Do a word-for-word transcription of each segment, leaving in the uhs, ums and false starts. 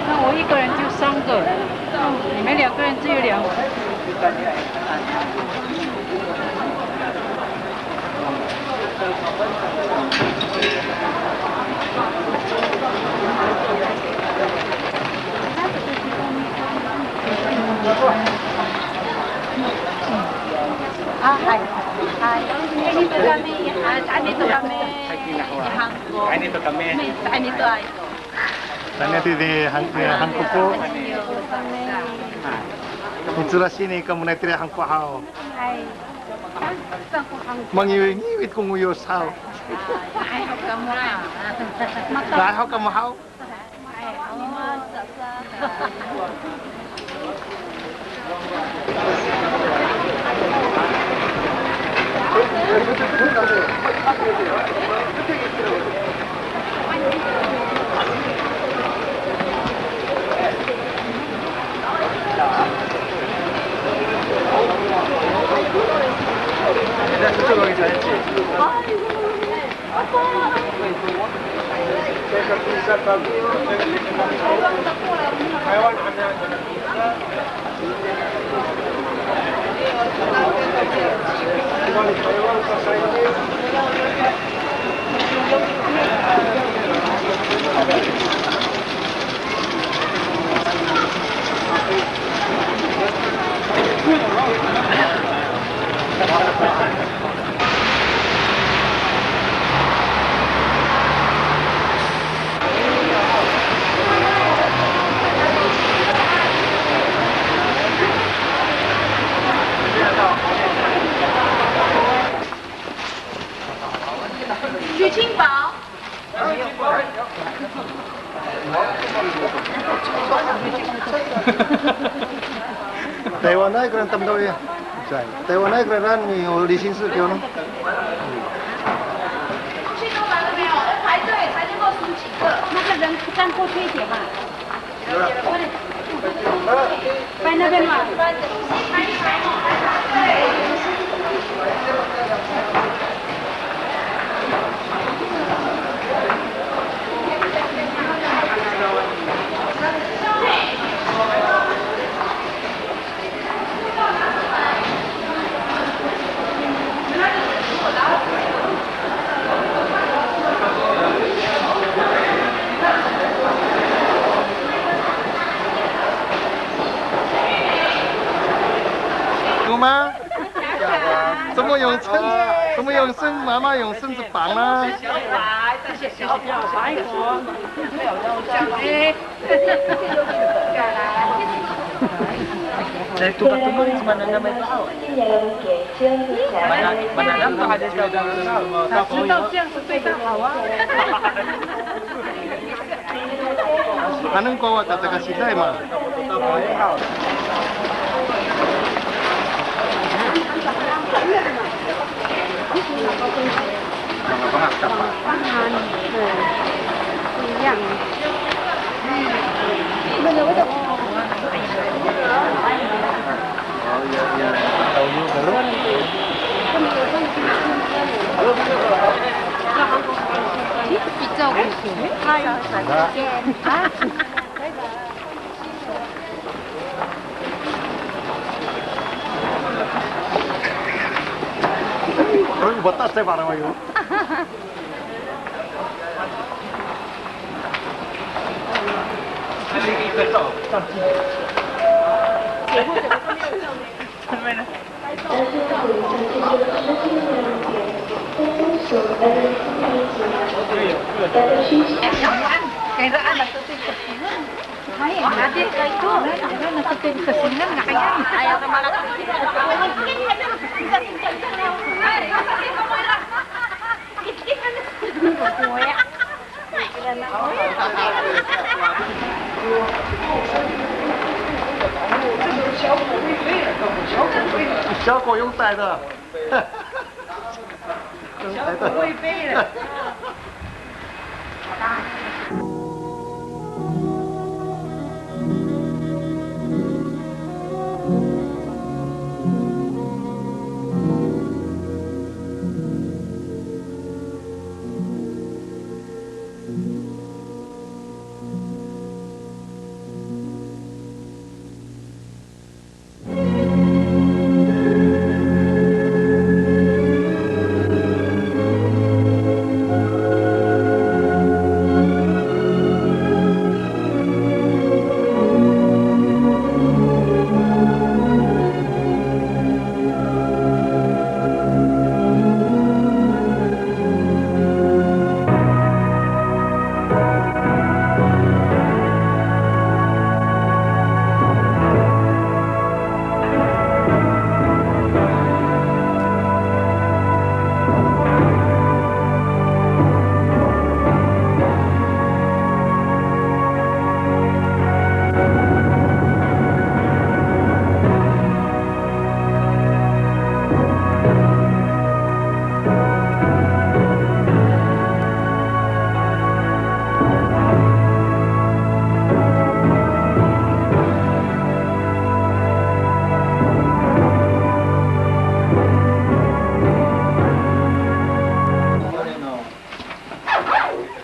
那我一个人就三个，你们两个人就有两个。 A, hay. Hay. Ano to kami, ano to kami, i Hangko. Ano to kami. Ano to ay. Tania tini han, han, Hangko ko. Micolasini kamo nai tira Hangko haw. Hay. Mangiwingiwit ko ngoyos haw. Hay, haw kamo haw. Hay, haw kamo haw. 许清宝。 Taywanay kora tamdaw i. Taywanay kora milicins kiyo no. 那个人站过去一点嘛。 有吗？怎么用绳？怎么用绳？妈妈用绳子绑呢？Dari tuka tumon, cima nanam ito haw. Mana, mana nanam to haw. 知道这样是对他好啊。 Aneng ko awa tataka siday ma.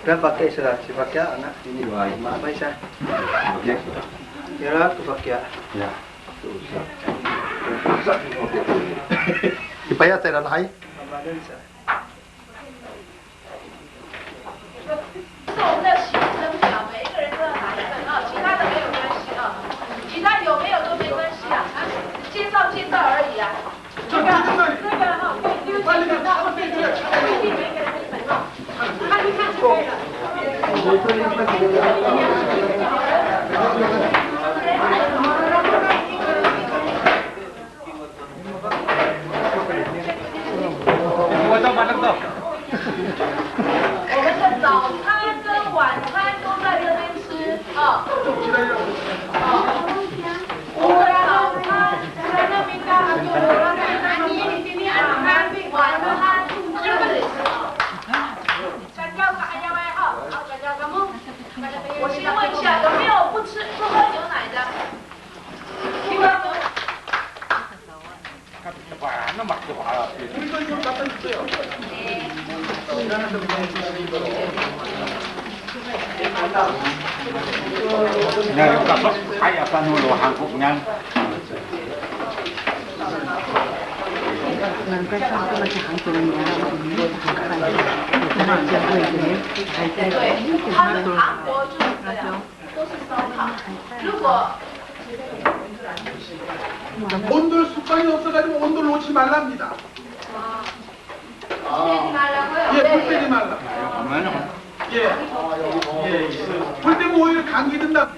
Ira pakiya sira, ci pakiya ana. Ini wa, ima. Pakiya. Ira ko pakiya. Ya. Ipaya sa ira, hay. 是我们的行程表，每一个人都要拿一份啊，其他的没有关系啊，其他有没有都没关系啊，啊，介绍介绍而已啊。这个，这个哈，对，就是介绍，然后这个，不一定每个人一份啊，看一看就可以了。 我们的早餐跟晚餐都在这边吃啊。哦。我们的早餐在那边，大家就有了，在那边，晚餐在这里吃啊。 我先问一下，有没有不吃、不喝牛奶的？ 对，他们韩国就是这样，都是烧烤。如果 온돌 습관이 없어가지고 온돌 놓지 말랍니다. 아, 예, 불 끄지 말라. 예, 예, 예. 불 끄면 오히려 감기 든다.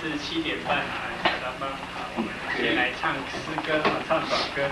是七点半啊，小当帮啊，我们先来唱诗歌啊，唱短歌。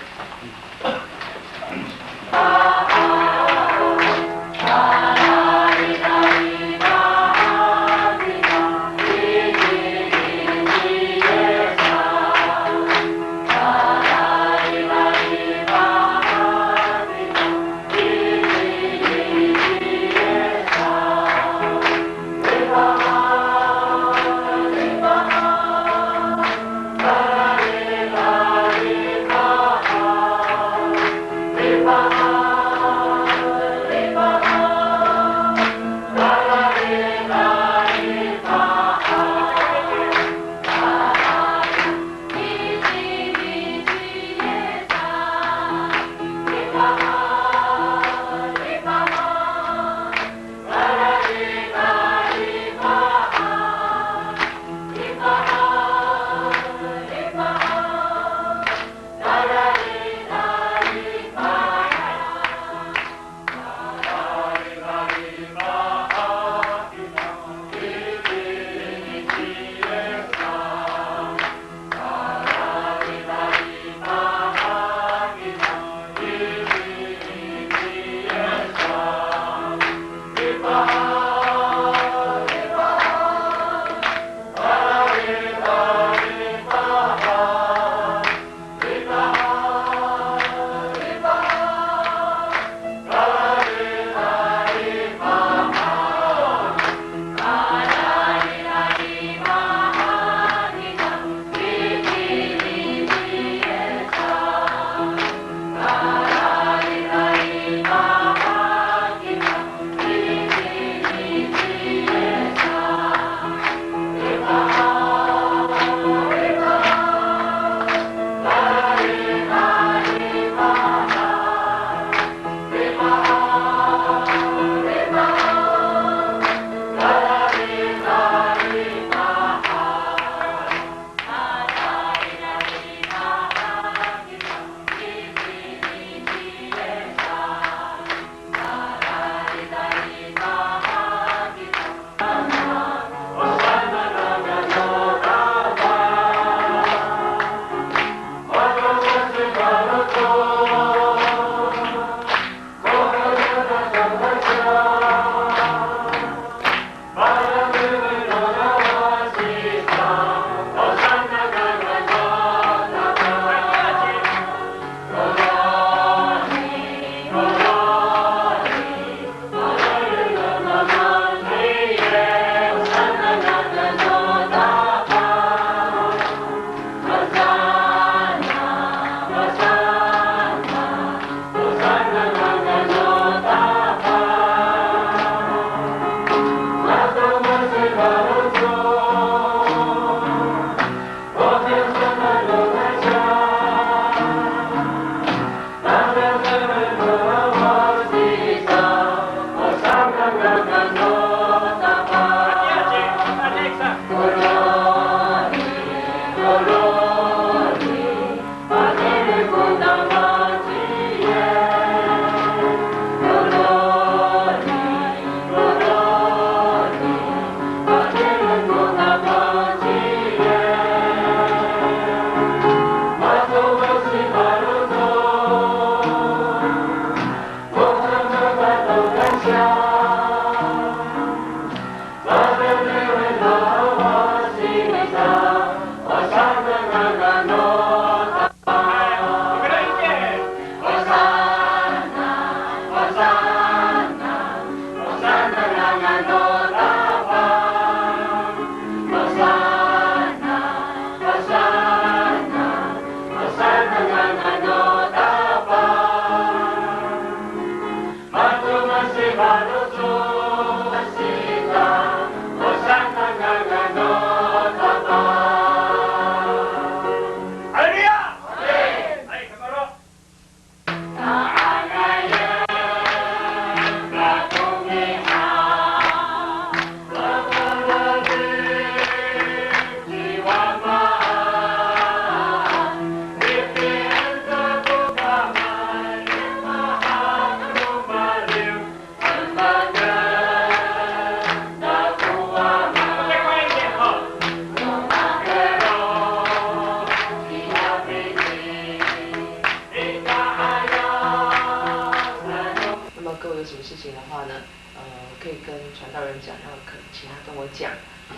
到人讲，要可请他跟我讲，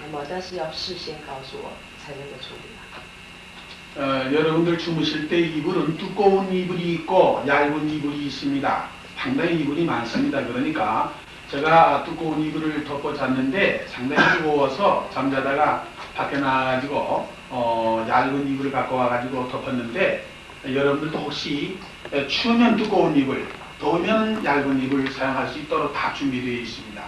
那么但是要事先告诉我才能够处理啊。 어, 여러분들 주무실 때 이불은 두꺼운 이불이 있고 얇은 이불이 있습니다. 상당히 이불이 많습니다. 그러니까 제가 두꺼운 이불을 덮어 잤는데 상당히 뜨거워서 잠자다가 밖에 나가지고 어, 얇은 이불을 갖고 와가지고 덮었는데 여러분들도 혹시 추우면 두꺼운 이불, 더우면 얇은 이불 사용할 수 있도록 다 준비되어 있습니다.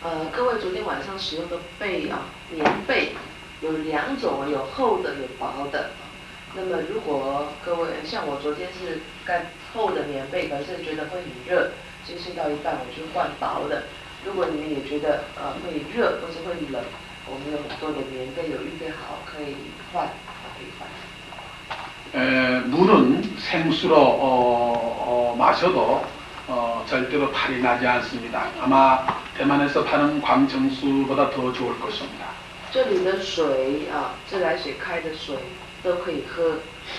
呃，各位昨天晚上使用的被啊，棉被有两种啊，有厚的，有薄的。那么如果各位像我昨天是盖厚的棉被，可是觉得会很热，所以睡到一半我就换薄的。如果你们也觉得呃会热或是会冷，我们有很多的棉被有预备好，可以换，可以换。 에, 물은 생수로 어, 어, 마셔도 어, 절대로 탈이 나지 않습니다. 아마 대만에서 파는 광천수보다 더 좋을 것입니다. 这里的水啊，自来水开的水都可以喝，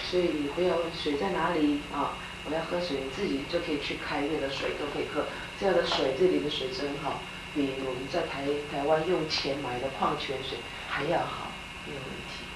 所以你不要问水在哪里啊，我要喝水，你自己就可以去开那个水，都可以喝。这样的水，这里的水质很好，比我们在台台湾用钱买的矿泉水还要好。 没有问题。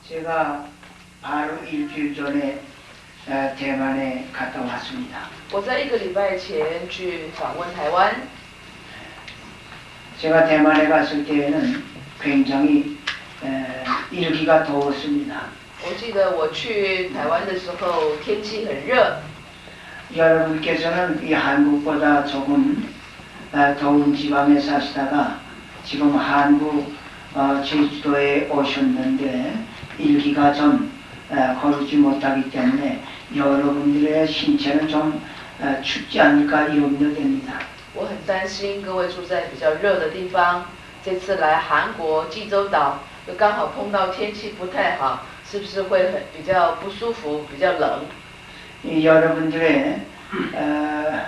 제가 바로 일주일 전에 어, 대만에 갔다 왔습니다. 我在一个礼拜前去访问台湾。 제가 대만에 갔을 때에는 굉장히 어, 일기가 더웠습니다. 我记得我去台湾的时候，天气很热。 여러분께서는 이 한국보다 조금 어, 더운 지방에 사시다가 지금 한국 어, 제주도에 오셨는데 일기가 좀 어, 거르지 못하기 때문에 여러분들의 신체는 좀 어, 춥지 않을까 이 염려됩니다. 我很担心各位住在比较热的地方，这次来韩国济州岛，又刚好碰到天气不太好，是不是会很比较不舒服，比较冷？ 이 여러분들의 어,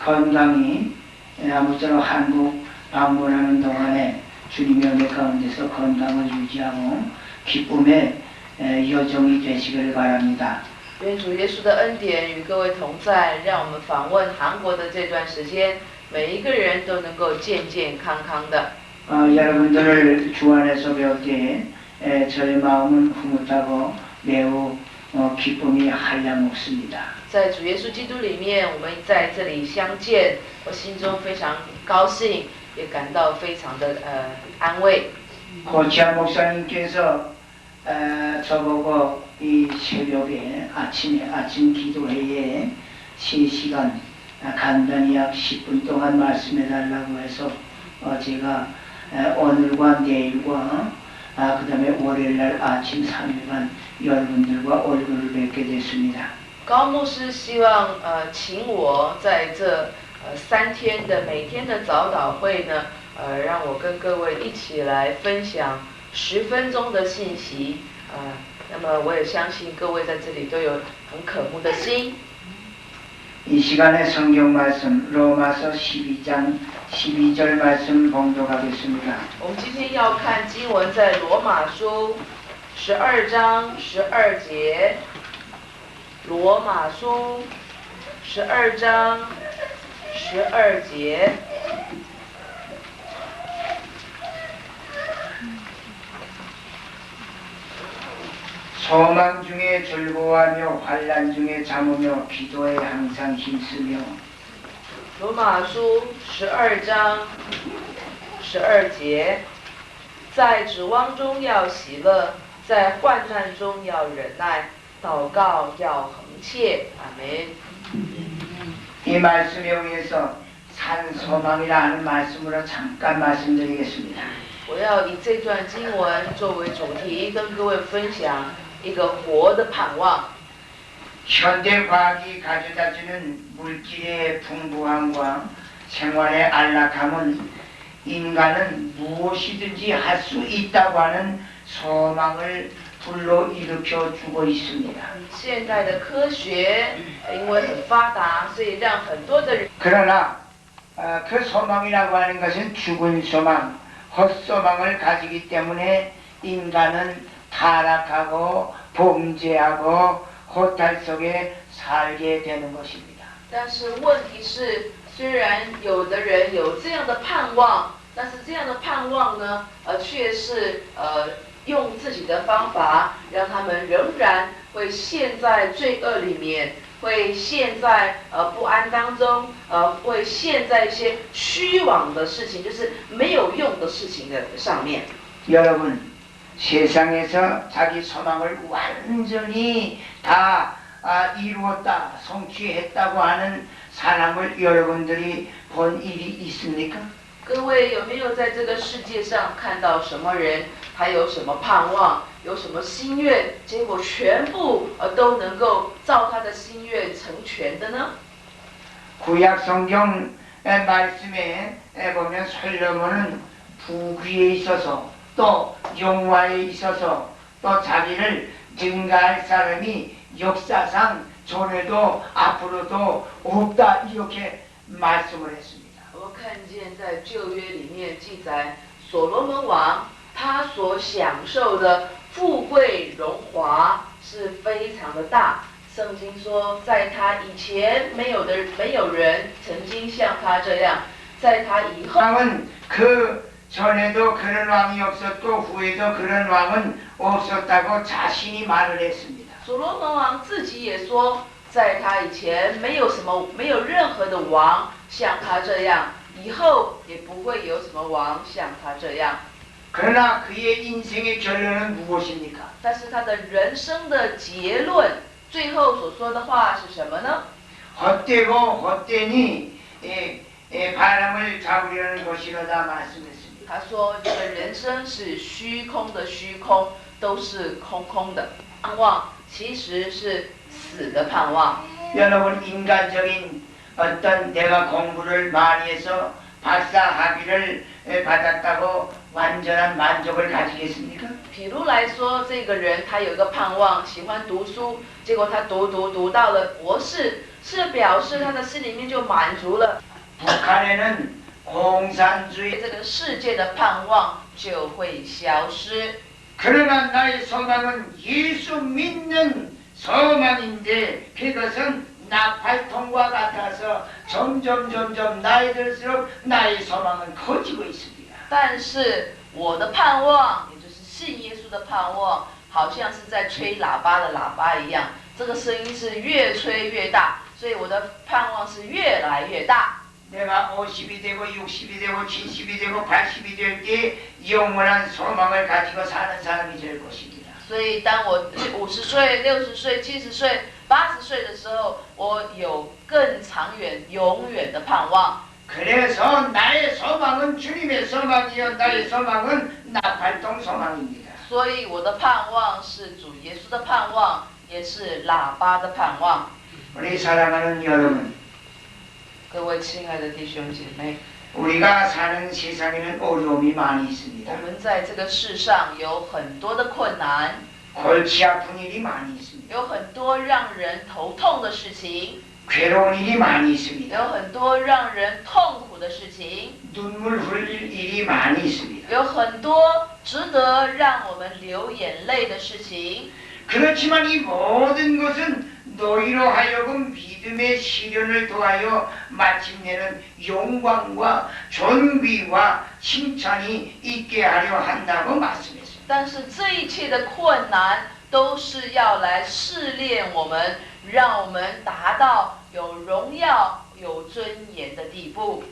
건강이 예, 아무쪼록 한국 방문하는 동안에 주님의 은혜 가운데서 건강을 유지하고 기쁨의, 에, 여정이 되시기를 바랍니다. 愿主耶稣的恩典与各位同在，让我们访问韩国的这段时间，每一个人都能够健健康康的。 어, 여러분들을 주안에서 뵐 때, 에, 저의 마음은 흐뭇하고 매우, 어, 기쁨이 한량없습니다. 在主耶稣基督里面，我们在这里相见，我心中非常高兴，也感到非常的呃安慰。 고치한 목사님께서, 어, 저보고 이 새벽에 아침에 아침 기도회에 세 시간, 아, 간단히 약 십 분 동안 말씀해 달라고 해서, 어, 제가, 에, 오늘과 내일과, 아, 그다음에 월요일 날 아침 삼 일간 여러분들과 얼굴을 뵙게 됐습니다. 高牧师希望呃请我在这呃三天的每天的早祷会呢，呃让我跟各位一起来分享十分钟的信息。呃，那么我也相信各位在这里都有很渴慕的心。 이 시간에 성경 말씀 로마서 십이 장 십이 절 말씀 봉독하겠습니다. 我们今天要看经文在罗马书十二章十二节。罗马书十二章十二节。 소망 중에 즐거워하며 환란 중에 참으며 기도에 항상 힘쓰며. 罗马书十二章十二节，在指望中要喜乐，在患难中要忍耐，祷告要恒切。阿门。 이 말씀에 의해서 산 소망이라는 말씀으로 잠깐 말씀드리겠습니다. 我要以这段经文作为主题，跟各位分享一个活的盼望。 현대 과학이 가져다주는 물질의 풍부함과 생활의 안락함은 인간은 무엇이든지 할 수 있다고 하는 소망을 불러일으켜 주고 있습니다. 现代的科学因为很发达，所以让很多的人 그러나 어, 그 소망이라고 하는 것은 죽은 소망, 헛소망을 가지기 때문에 인간은 타락하고 범죄하고 허탈 속에 살게 되는 것입니다. 但是问题是，虽然有的人有这样的盼望，但是这样的盼望呢，呃，却是呃用自己的方法，让他们仍然会陷在罪恶里面，会陷在呃不安当中，呃，会陷在一些虚妄的事情，就是没有用的事情的上面。 여러분, 세상에서 자기 소망을 완전히 다 아, 이루었다, 성취했다고 하는 사람을 여러분들이 본 일이 있습니까? 各位有没有在这个世界上看到什么人，他有什么盼望，有什么心愿，结果全部呃都能够照他的心愿成全的呢？ 구약 성경의 말씀에 보면, 솔로몬은 부귀에 있어서 또 영화에 있어서 또 자기를 능가할 사람이 역사상 전에도 앞으로도 없다, 이렇게 말씀을 했습니다. 我们看见在旧约里面记载，所罗门王他所享受的富贵荣华是非常的大。圣经说，在他以前没有的，没有人曾经像他这样，在他以后。 왕은 그 전에도 그런 왕이 없었고, 후에도 그런 왕은 없었다고 자신이 말을 했습니다. 所罗门王自己也说，在他以前没有什么，没有任何的王像他这样，以后也不会有什么王像他这样。 그러나 그의 인생의 결론은 무엇입니까? 但是他的人生的结论，最后所说的话是什么呢？ 헛되고 헛되니, 예, 예, 바람을 잡으려는 것이로다 말씀했습니다. 他说，这个人生是虚空的虚空，都是空空的。盼望其实是死的盼望。 여러분, 인간적인 어떤 내가 공부를 많이 해서 박사 학위를, 예, 받았다고 완전한 만족을 가지겠습니까? 比如来说，这个人他有一个盼望，喜欢读书，结果他读读读到了博士，是表示他的心里面就满足了。 북한에는 共产主义。这个世界的盼望就会消失。 그러나 나의 소망은 예수 믿는 소망인데 그것은 나팔통과 같아서 점점 점점 나이 들수록 나의 소망은 커지고 있습니다. 但是我的盼望，也就是信耶稣的盼望，好像是在吹喇叭的喇叭一样，这个声音是越吹越大，所以我的盼望是越来越大。 내가 오십이 되고, 육십이 되고, 칠십이 되고, 팔십이 될 때 영원한 소망을 가지고 사는 사람이 될 것입니다. 所以，当我五十岁、六十岁、七十岁、八十岁的时候，我有更长远、永远的盼望。 그래서 나의 소망은 주님의 소망이요, 나의 소망은 나팔통 소망입니다. 所以，我的盼望是主耶稣的盼望，也是喇叭的盼望。 우리 사랑하는 여러분, 各位亲爱的弟兄姐妹， 우리가 사는 세상에는 어려움이 많이 있습니다. 我们在这个世上有很多的困难， 골치 아픈 일이 많이 있습니다. 有很多让人头痛的事情， 괴로운 일이 많이 있습니다. 有很多让人痛苦的事情， 눈물 흘릴 일이 많이 있습니다. 有很多值得让我们流眼泪的事情。 그렇지만 이 모든 것은 너희로 하여금 믿음의 시련을 통하여 마침내는 영광과 존귀와 칭찬이 있게 하려 한다고 말씀했습니다. 但是这一切的困难都是要来试炼我们，让我们达到有荣耀、有尊严的地步。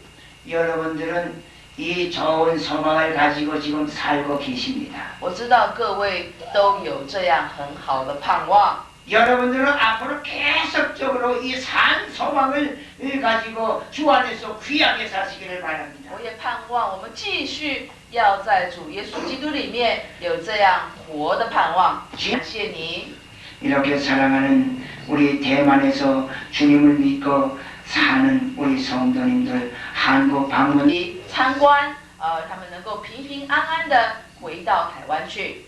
여러분들은 이 좋은 소망을 가지고 지금 살고 계십니다. 我知道各位都有这样很好的盼望。 여러분들은 앞으로 계속적으로 이 산 소망을 가지고 주 안에서 귀하게 사시기를 바랍니다. 我也盼望我们继续要在主耶稣基督里面有这样活的盼望。感谢您。 이렇게 사랑하는 우리 대만에서 주님을 믿고 사는 우리 성도님들 한국 방문 参观，呃，他们能够平平安安的回到台湾去。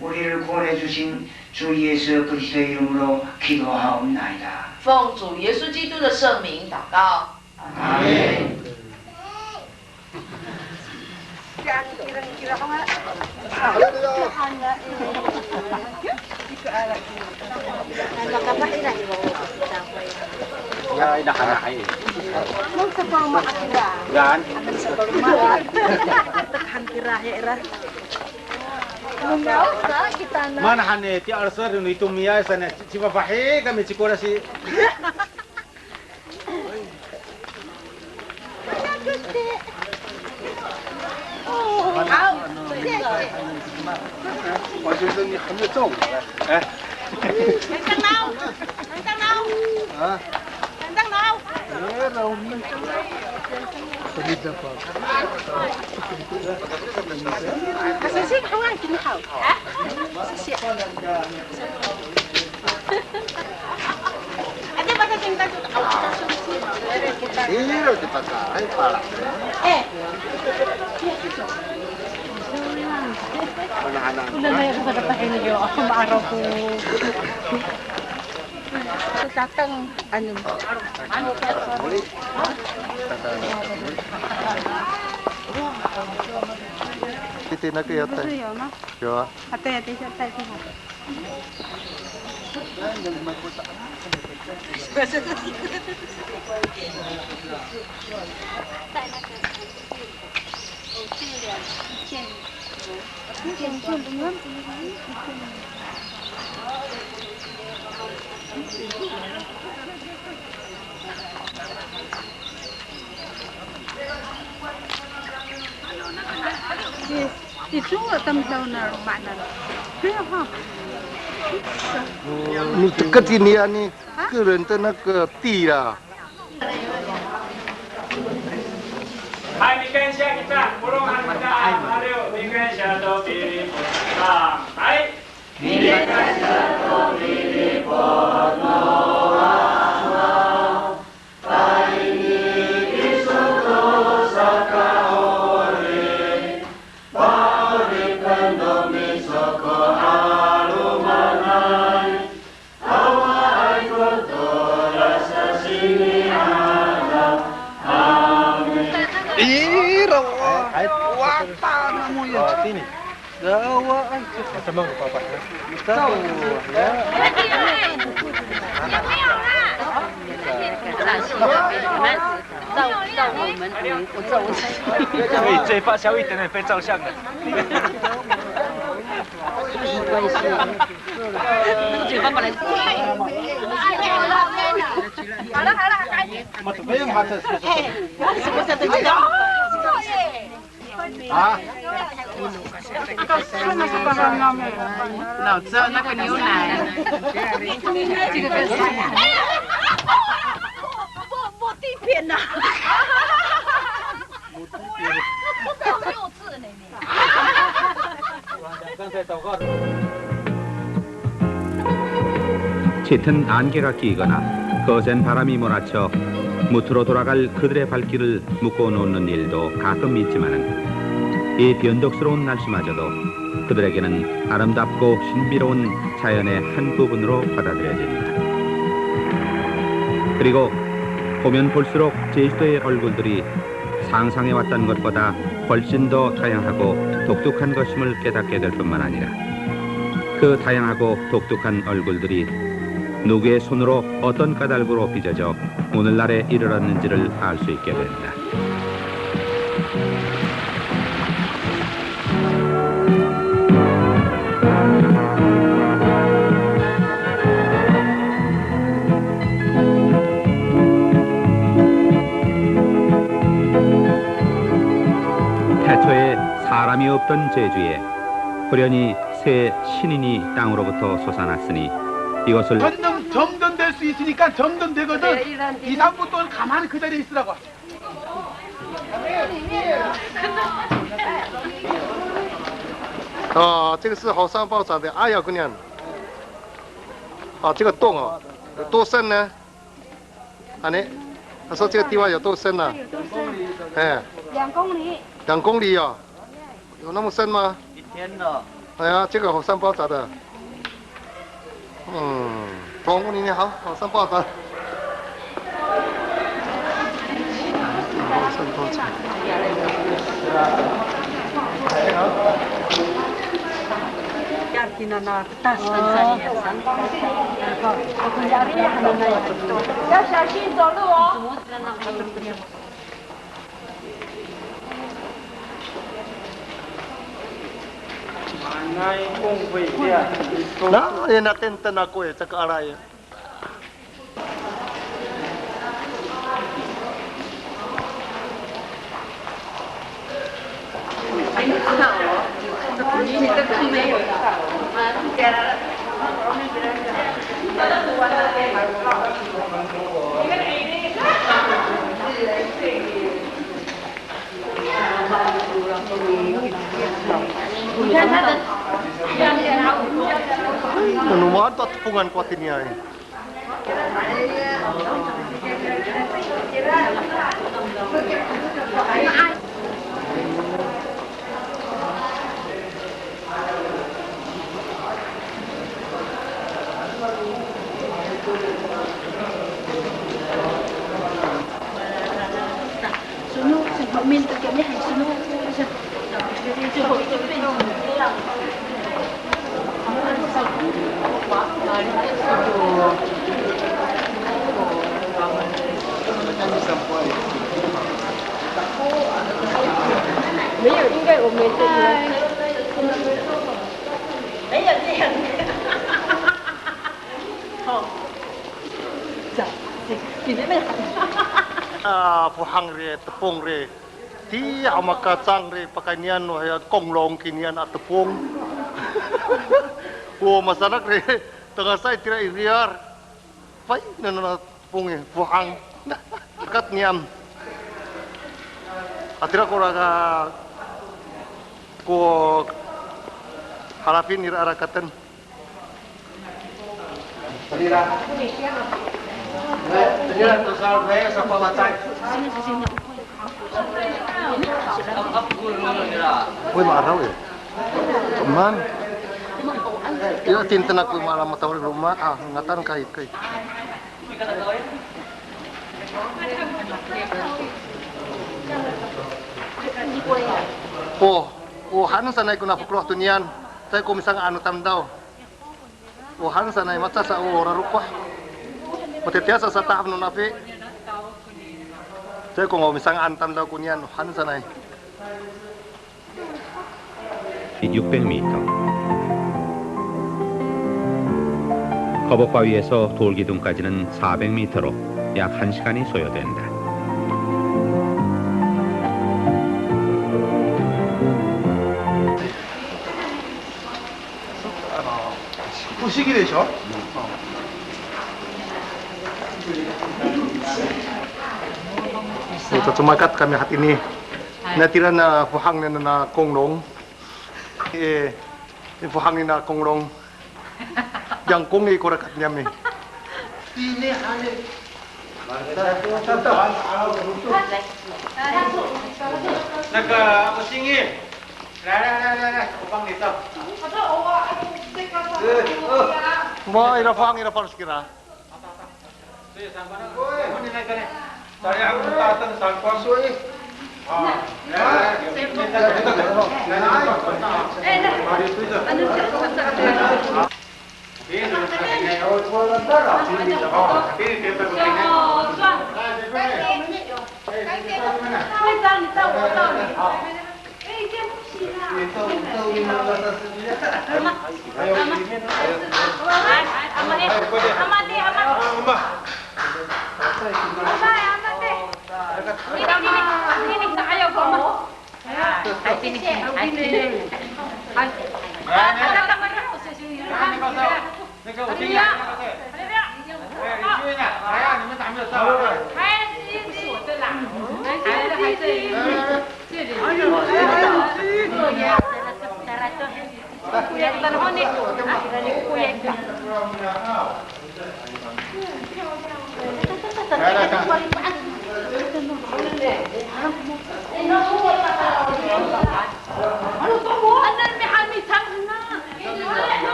우리를 구원해 주신 주 예수 그리스도의 이름으로 기도하옵나이다. 奉主耶稣基督的圣名祷告，阿们。 Ya, ina hana hay. Yan. Mana han ni, tiya aleser no ito miyay saan, cifafahi kami ci Kolas i. Tatang, ano? Ito na kayo, tay. 有啊。 Yes. Iso a tamdaw na loma' na. Kaya ha. 你这个今天你个人的那个地啦。 Hay, mikansiya kita, polong han kita, a, maliw, mikansiya to Pilipot. Hay. Tini. Dawa ay. Matamaan ko papa. Matamaan ko, ya. 照，照我们，嗯，我照我自己。可以，这一发小一点点，被照相了。没关系。那个嘴巴本来是。好了，好了，赶紧。哎，什么叫做知道？啊？老周那个牛奶。这个更是。我，我地片呐。我幼稚呢，你。 짙은 안개가 끼거나 거센 바람이 몰아쳐 무트로 돌아갈 그들의 발길을 묶어놓는 일도 가끔 있지만은, 이 변덕스러운 날씨마저도 그들에게는 아름답고 신비로운 자연의 한 부분으로 받아들여진다. 그리고 보면 볼수록 제주도의 얼굴들이 상상해왔던 것보다 훨씬 더 다양하고 독특한 것임을 깨닫게 될 뿐만 아니라, 그 다양하고 독특한 얼굴들이 누구의 손으로 어떤 까닭으로 빚어져 오늘날에 이르렀는지를 알 수 있게 된다. 태초에 사람이 없던 제주에忽然히 새 신인이 땅으로부터 솟아났으니, 이것을 점점, 점점 될 수 있으니까 점점 되거든. 네, 이 사람들이 이 다음부터는 가만히 그 자리에 있으라고. 아, 这个是好山包场的。哎呀，姑娘。啊，这个洞哦，有多深呢？ 啊，你，他说这个地方有多深呢？有多深？哎，两公里。两公里哦，有那么深吗？一天了。哎呀，这个好山包场的。嗯，两公里呢，好，好山包场。好山包场。 要小心走路哦。 Na, ina tenten ako e, caka aray. 你看他的， Ano maan to a tepongan ko hatiniay. A, fohang ri, tepong ri. Tiya o makacang ri, pakaynian no haya konglong kinian a tepong. O, masadak ri, tangasa itira i riyar. Pay, nano na tepong i, fohang. Kat niyam. Atira ko ra ka, ko halafin ira a rakaten. Uy, ma'araw e. Teman. Ira tinten ako ma'araw matawal roma, a, ngatan kay, kay. O. O han sanay kona fokeloh to niyan, caay ko misanga'an no tamdaw. O han sanay, maca sa o rarokoh. Matitiya sa satahap no nafi. Caay ko misanga'an tamdaw ko niyan, o han sanay. 이십육 미터. 거북 바위에서 돌기둥까지는 사백 미터로 약 한 시간이 소요된다. Cacomakat kami hatini. Natiya na fohang nina na konglong. E, fohang nina konglong. Yangkong i ko rakat niyam i. Naka, o singil. Ira, ira, ira, ira. Opang nito. Wa, ira fohang, ira fohang kira.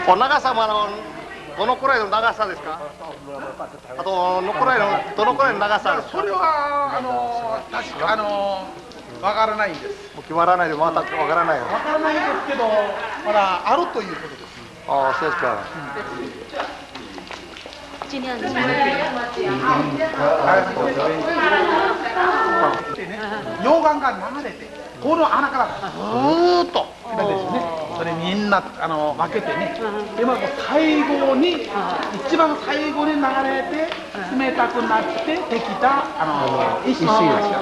O, 長さも、あの、どのくらいの長さですか？あと、どのくらいの、どのくらいの長さですか？それは、あの、確か、あの、わからないんです。もう決まらないで、まだわからない。わからないんですけど、まだあるということです。ああ、そうですか。溶岩が流れて、この穴からずーっと、ですね。それみんな、あの、分けてね。で、まあ、最後に、一番最後に流れて、冷たくなってできた、あの、石なんですよ。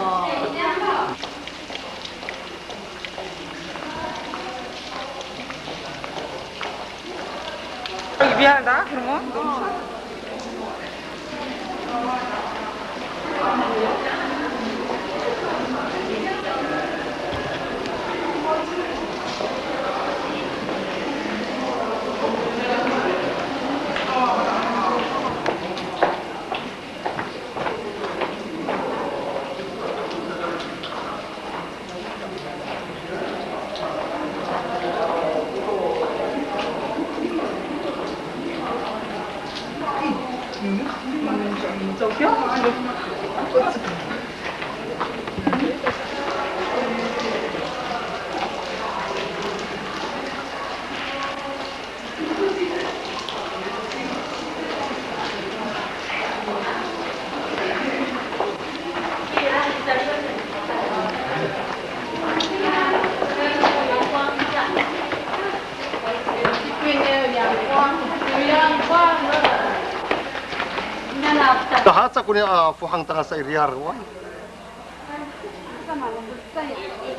Tahaca koni a fohang tangasa i riyar, wa.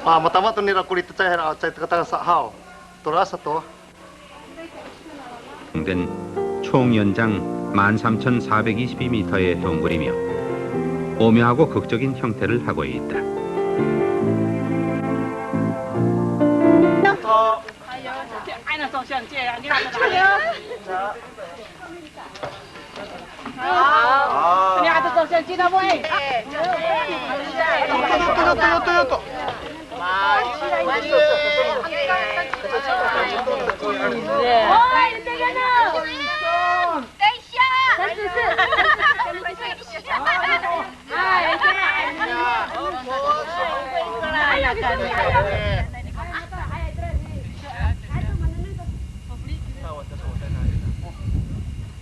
A, matama to nira ko litecay, a, caay to katangasa haw. Torasa to. 등 총 연장 만 삼천사백이십이 미터의 동굴이며 오묘하고 극적인 형태를 하고 있다. 等一下。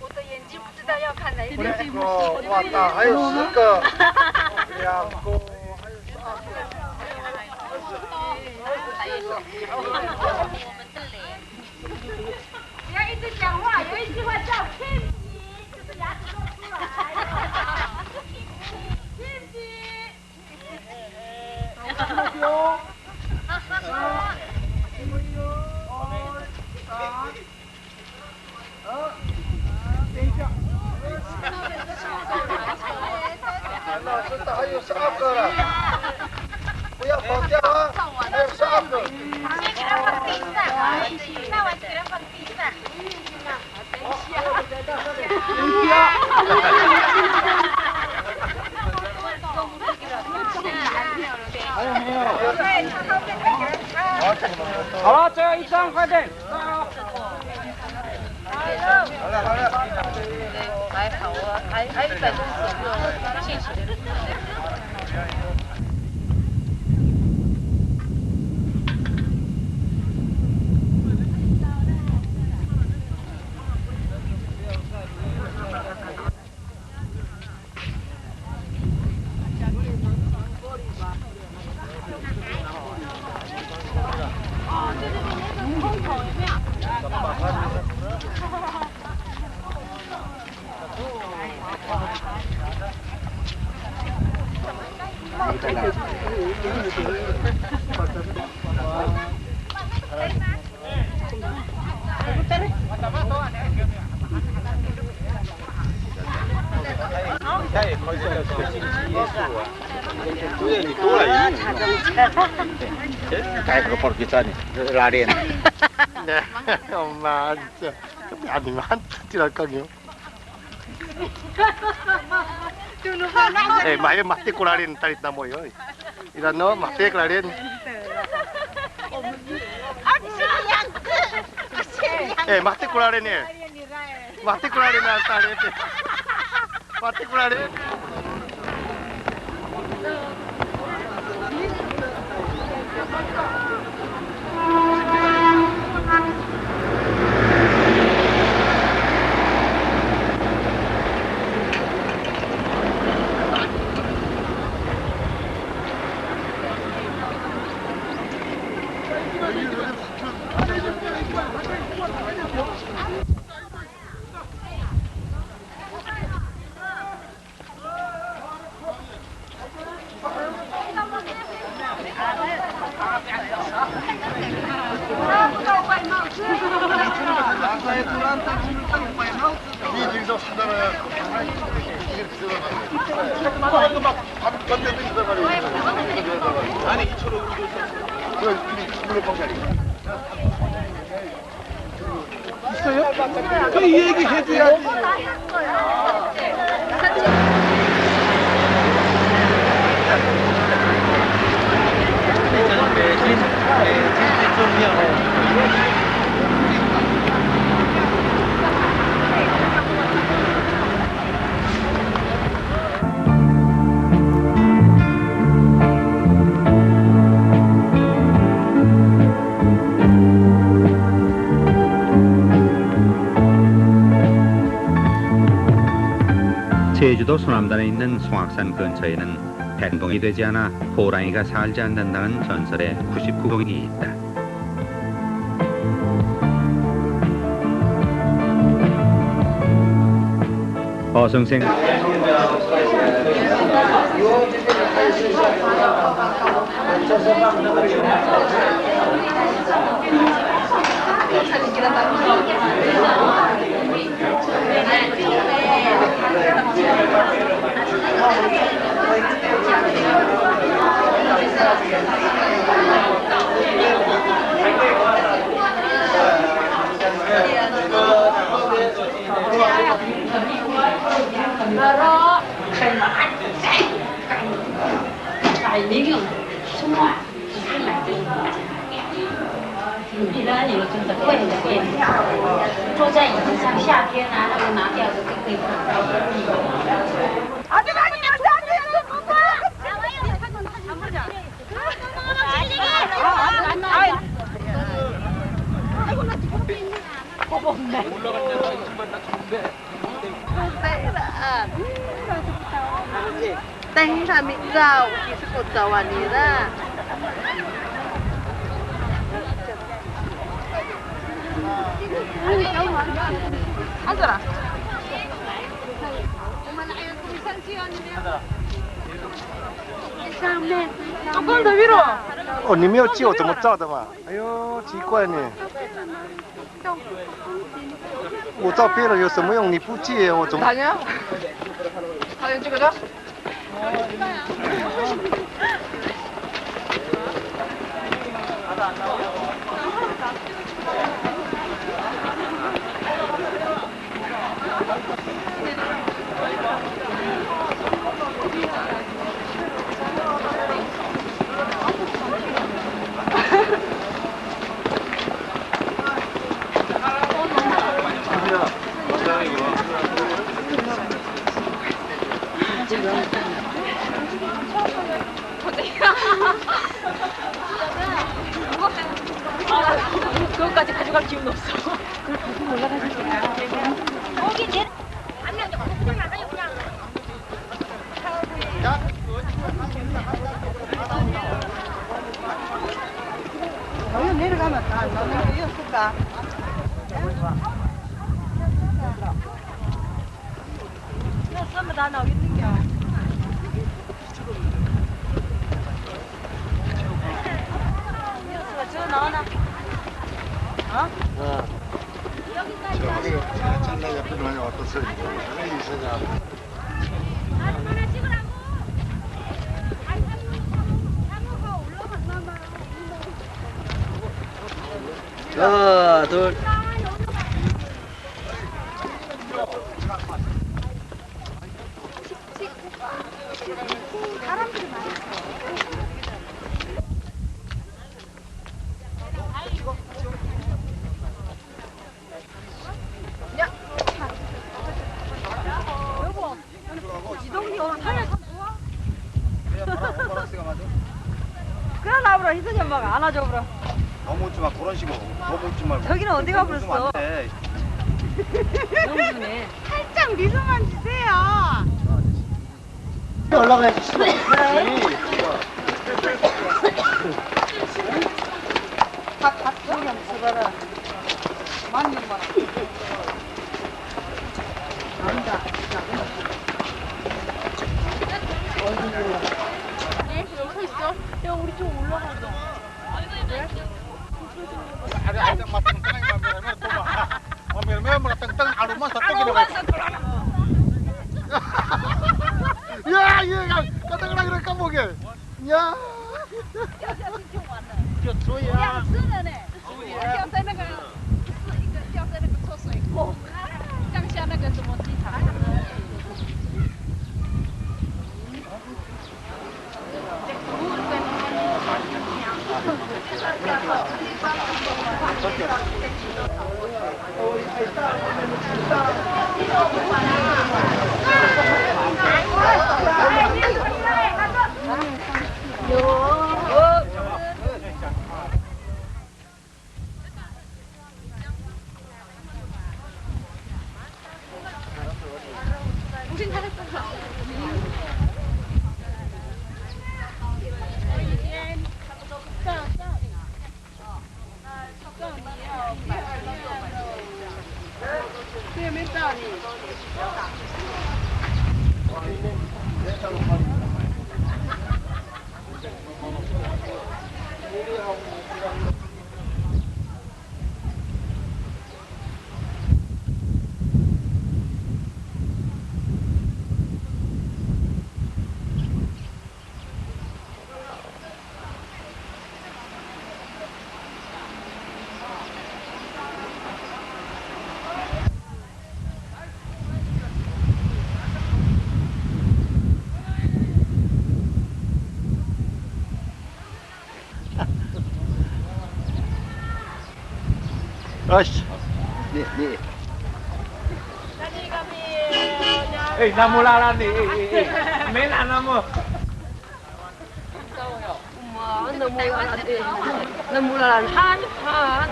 我的眼睛不知道要看哪一个。哇，还有十个，两个，还有十二个。不要一直讲话，有一句话叫 Kimchi，就是牙齿露出来。Kimchi。等一下。老师，还有十二个了，不要跑掉啊，还有十二个。先给他放地上，那我给他放地上。 好了，最后一张，快点！还好啊，还还有一百公尺，谢谢。 Kaya ko porkisan ni, larin. Nah, oman, tapi animan, tilakang yo. E, mayo, mahetek ko larin, talit namo yo. Ira no, mahetek ko larin. E, mahetek ko larin e. Mahetek ko larin a talit. Mahetek ko larin. 있어요? 그 얘기해줘야지. 제주도 소남단에 있는 송악산 근처에는 백봉이 되지 않아 호랑이가 살지 않는다는 전설의 구십구 봉이 있다. 어선생 会很贵，坐在椅子上，夏天啊，那个麻掉的会贵。Teng sa micaw, kiso ko cawan nira. O, 你没有借我怎么照的嘛？哎呦，奇怪呢。 我照片了有什么用？你不借我怎么？ Tanya. Tanya, 这个的。 그것까지 가져갈 기운은 없어. 여기 내려가면 다 나는 이었을까? 야, 설마 나 나오겠는 게. 저 나오나? 어? 어. 저기, 저, 저, 나 옆에 많이 왔었어요. 이 이사장. 하나, 둘. 그냥 나오라, 희선이 엄마가 안아줘, 그럼. 너무 웃지 마, 그런 식으로. 너무 웃지 말고. 저기는 어디가 그랬어? 안 돼. 너무 주네. 살짝 미소만 주세요. 올라가야지. 다, 다, 여기 한번 써봐라. 많이 좀 봐라. 야, 우리 좀 올라가자. Ada, ada matengteng, mamirmir to, ma. Mamirmir, matengteng, aluman sato, gini, Mas. Ya, iya, kan. Kata orang rekam, oke. Ya. 就吹啊。Os. Ni, ni. Eh, namo lalan ni, eh, eh, eh. Mena namo. Namo lalan, han, han.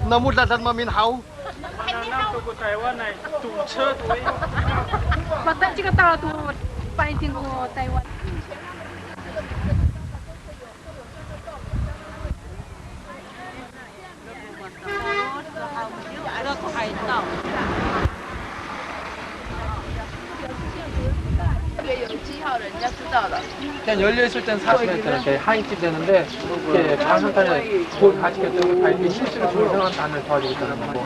Namo lalan maminhaw. 这个有记号的，人家知道了。 그냥 열려있을 땐 사십일 m 이렇게 하인집 되는데 이렇게 방송까지 볼 가치가 있다고 다 이렇게 실수로 조성한 단을 도와주고 있다는 거고.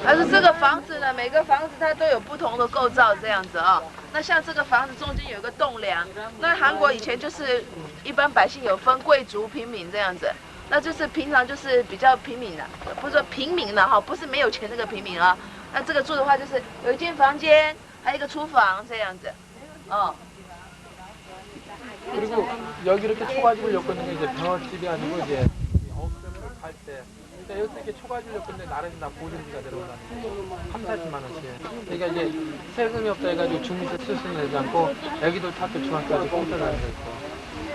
但是这个房子呢，每个房子它都有不同的构造，这样子啊。那像这个房子中间有一个栋梁，那韩国以前就是一般百姓有分贵族、平民这样子，那就是平常就是比较平民的，不是说平民了哈，不是没有钱那个平民啊。那这个住的话，就是有一间房间，还有一个厨房这样子。 어. 그리고 여기 이렇게 초가집을 엮는 게 이제 병어집이 아니고 이제 어업을 갈 때. 그러니까 여기서 이렇게 초가집을 엮는데 나름이 다 보증비가 내려오는 거. 삼, 사십만 원씩. 그러니까 이제 세금이 없다 해가지고 주민세 수수료 내지 않고 애기들 학교 중학교까지 공짜로 다니고 있어.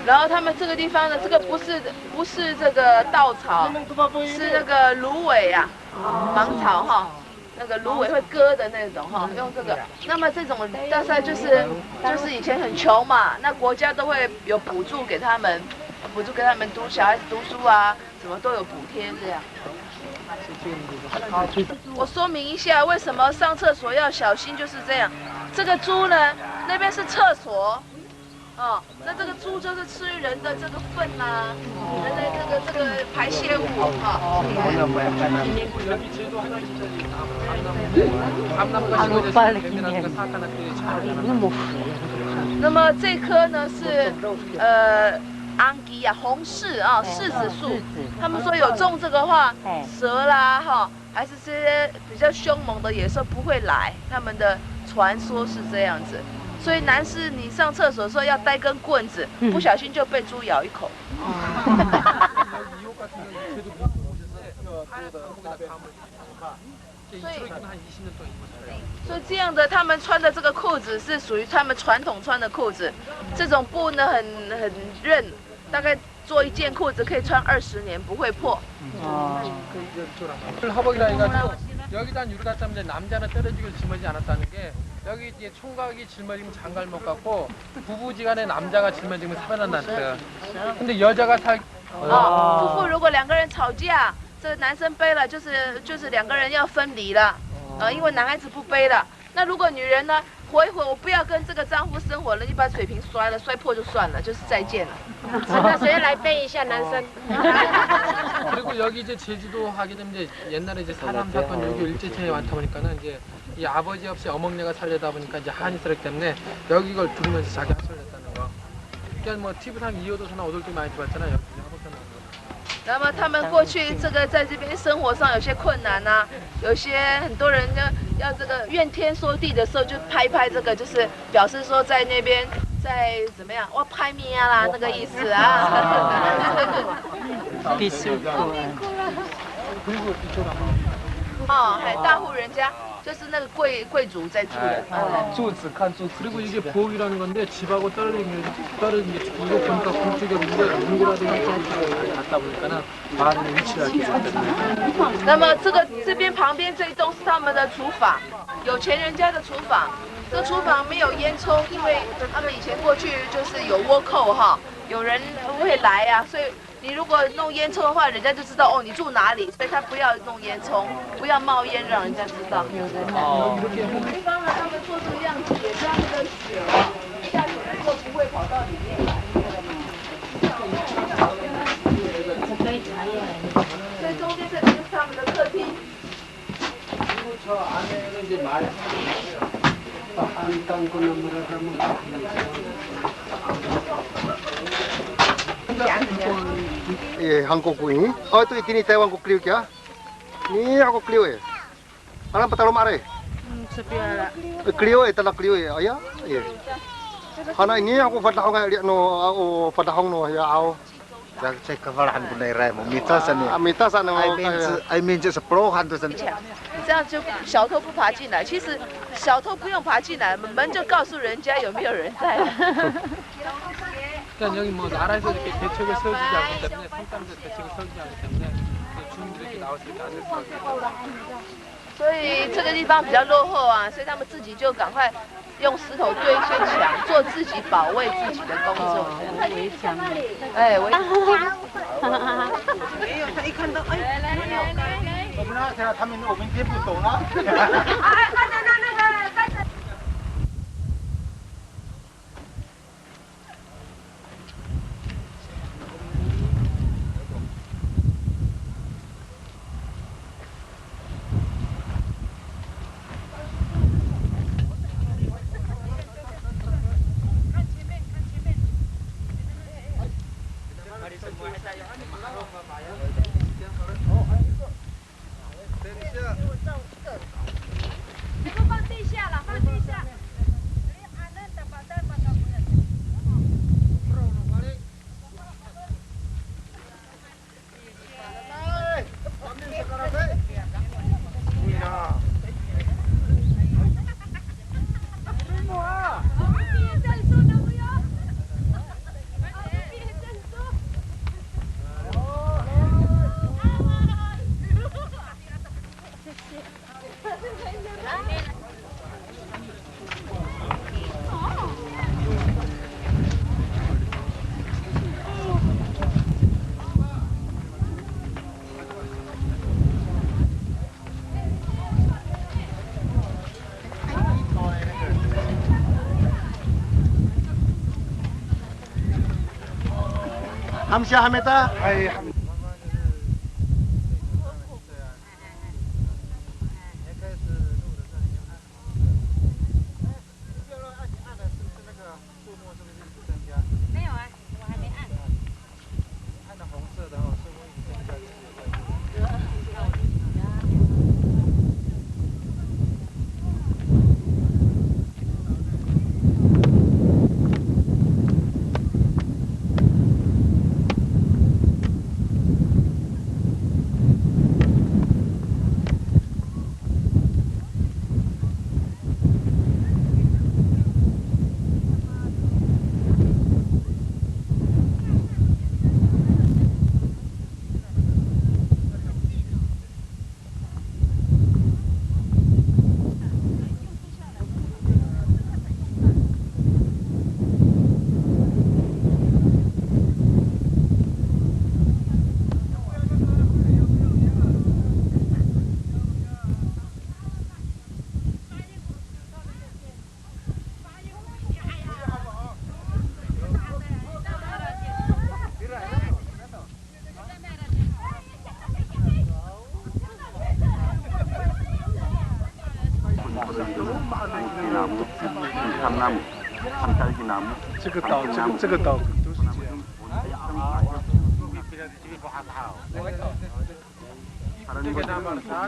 然后他们这个地方呢，这个不是不是这个稻草，是那个芦苇啊，芒草哈。 那个芦苇会割的那种哈，用这个。那么这种大概就是就是以前很穷嘛，那国家都会有补助给他们，补助给他们读小孩子读书啊，什么都有补贴这样。我说明一下，为什么上厕所要小心，就是这样。这个猪呢，那边是厕所， 哦，那这个猪就是吃人的这个粪呐、人的这个这个排泄物哈。那么这棵呢是呃 angki 啊，红柿啊，柿子树。他们说有种这个话，蛇啦哈， 还是这些比较凶猛的野兽不会来，他们的传说是这样子。所以男士你上厕所的时候要带根棍子，不小心就被猪咬一口。 所以，所以这样的，他们穿的这个裤子是属于他们传统穿的裤子，这种布呢很很韧，大概 做一件裤子可以穿二十年，不会破。어. 를 하복이라 해가지고 여기다 유리가 있는데 남자는 때려주기를 징하지 않았다는 게 여기 이제 총각이 짊어지면 장갈 못 갖고 부부지간에 남자가 짊어지면 사별한 났어요. 근데 여자가 살 啊，夫妇如果两个人吵架，这个男生背了，就是就是两个人要分离了，呃，因为男孩子不背了。那如果女人呢，活一活，我不要跟这个丈夫生活了，你把水瓶摔了，摔破就算了，就是再见了。那谁来背一下男生？ 그리고 여기 이제 제주도 하게 되면 이제 옛날에 이제 사람 사건 여기 일제차에 많다 보니까는 이제 이 아버지 없이 어머니가 살려다 보니까 이제 한이 쓰기 때문에 여기 이걸 들으면서 자기 한소리 냈다는 거. 그냥 뭐 TV 상 이어도 사나 오돌도 많이 들어봤잖아요. 여기 한복사 나온 거. 那么他们过去这个在这边生活上有些困难啊，有些很多人要要这个怨天说地的时候，就拍拍这个，就是表示说在那边在怎么样，哇，拍米啊啦，那个意思啊。 哦，还大户人家。 就是那个贵贵族在住的。 어, 柱子看柱子。 그리고 이게 부엌이라는 건데 집하고 다른 게 다른 게 이거 보니까 굴뚝이 있는데 둥그라든 게 있다 보니까는 아, 위치가 이렇게 좋았거든요. 那么这个这边旁边这一栋是他们的厨房，有钱人家的厨房。这厨房没有烟囱，因为他们以前过去就是有倭寇哈，有人会来啊，所以 你如果弄烟囱的话，人家就知道哦你住哪里，所以他不要弄烟囱，不要冒烟，让人家知道。有人来。哦。这地方呢，他们做这个样子，也是他们的血哦，下水的时候不会跑到里面来。所以中间这里就是他们的客厅。 그리고 저 안에는 이제 말, 한강구나 뭐라고 하면 예, 한국 분이. 어, 또 이तini Taiwan ko kliw kiya? Ni ako kliw e. Ano pataloma' ari? Hmm, sapiala. E, kliw e, tala kliw e. Aya, e. Hana ini ako fadahong e, liya no, o fadahong no, ya aw. Cekafal han ko nairay mo. Mita saan i. A, mita saan mo. Ay, minci, ay, minci sepolo han to saan. 这样就小偷不爬进来。其实小偷不用爬进来，门就告诉人家有没有人在。 그러니까 여기 뭐 나라에서 이렇게 대책을 세워주지 않기 때문에, 상담도 대책을 세워주지 않기 때문에 주민들이 이렇게 나올 수 있다는 생각이 듭니다. 所以这个地方比较落后啊，所以他们自己就赶快用石头堆一些墙，做自己保卫自己的工作。哦，围墙。哎，围。没有，他一看到，哎，来来来来来。我们那他们我们听不懂啊。Hamsiya hamita. 没有啊，我还没按。按了红色的哦，似乎一直增加，一直有在。 这个岛，这个，这个岛都是这样。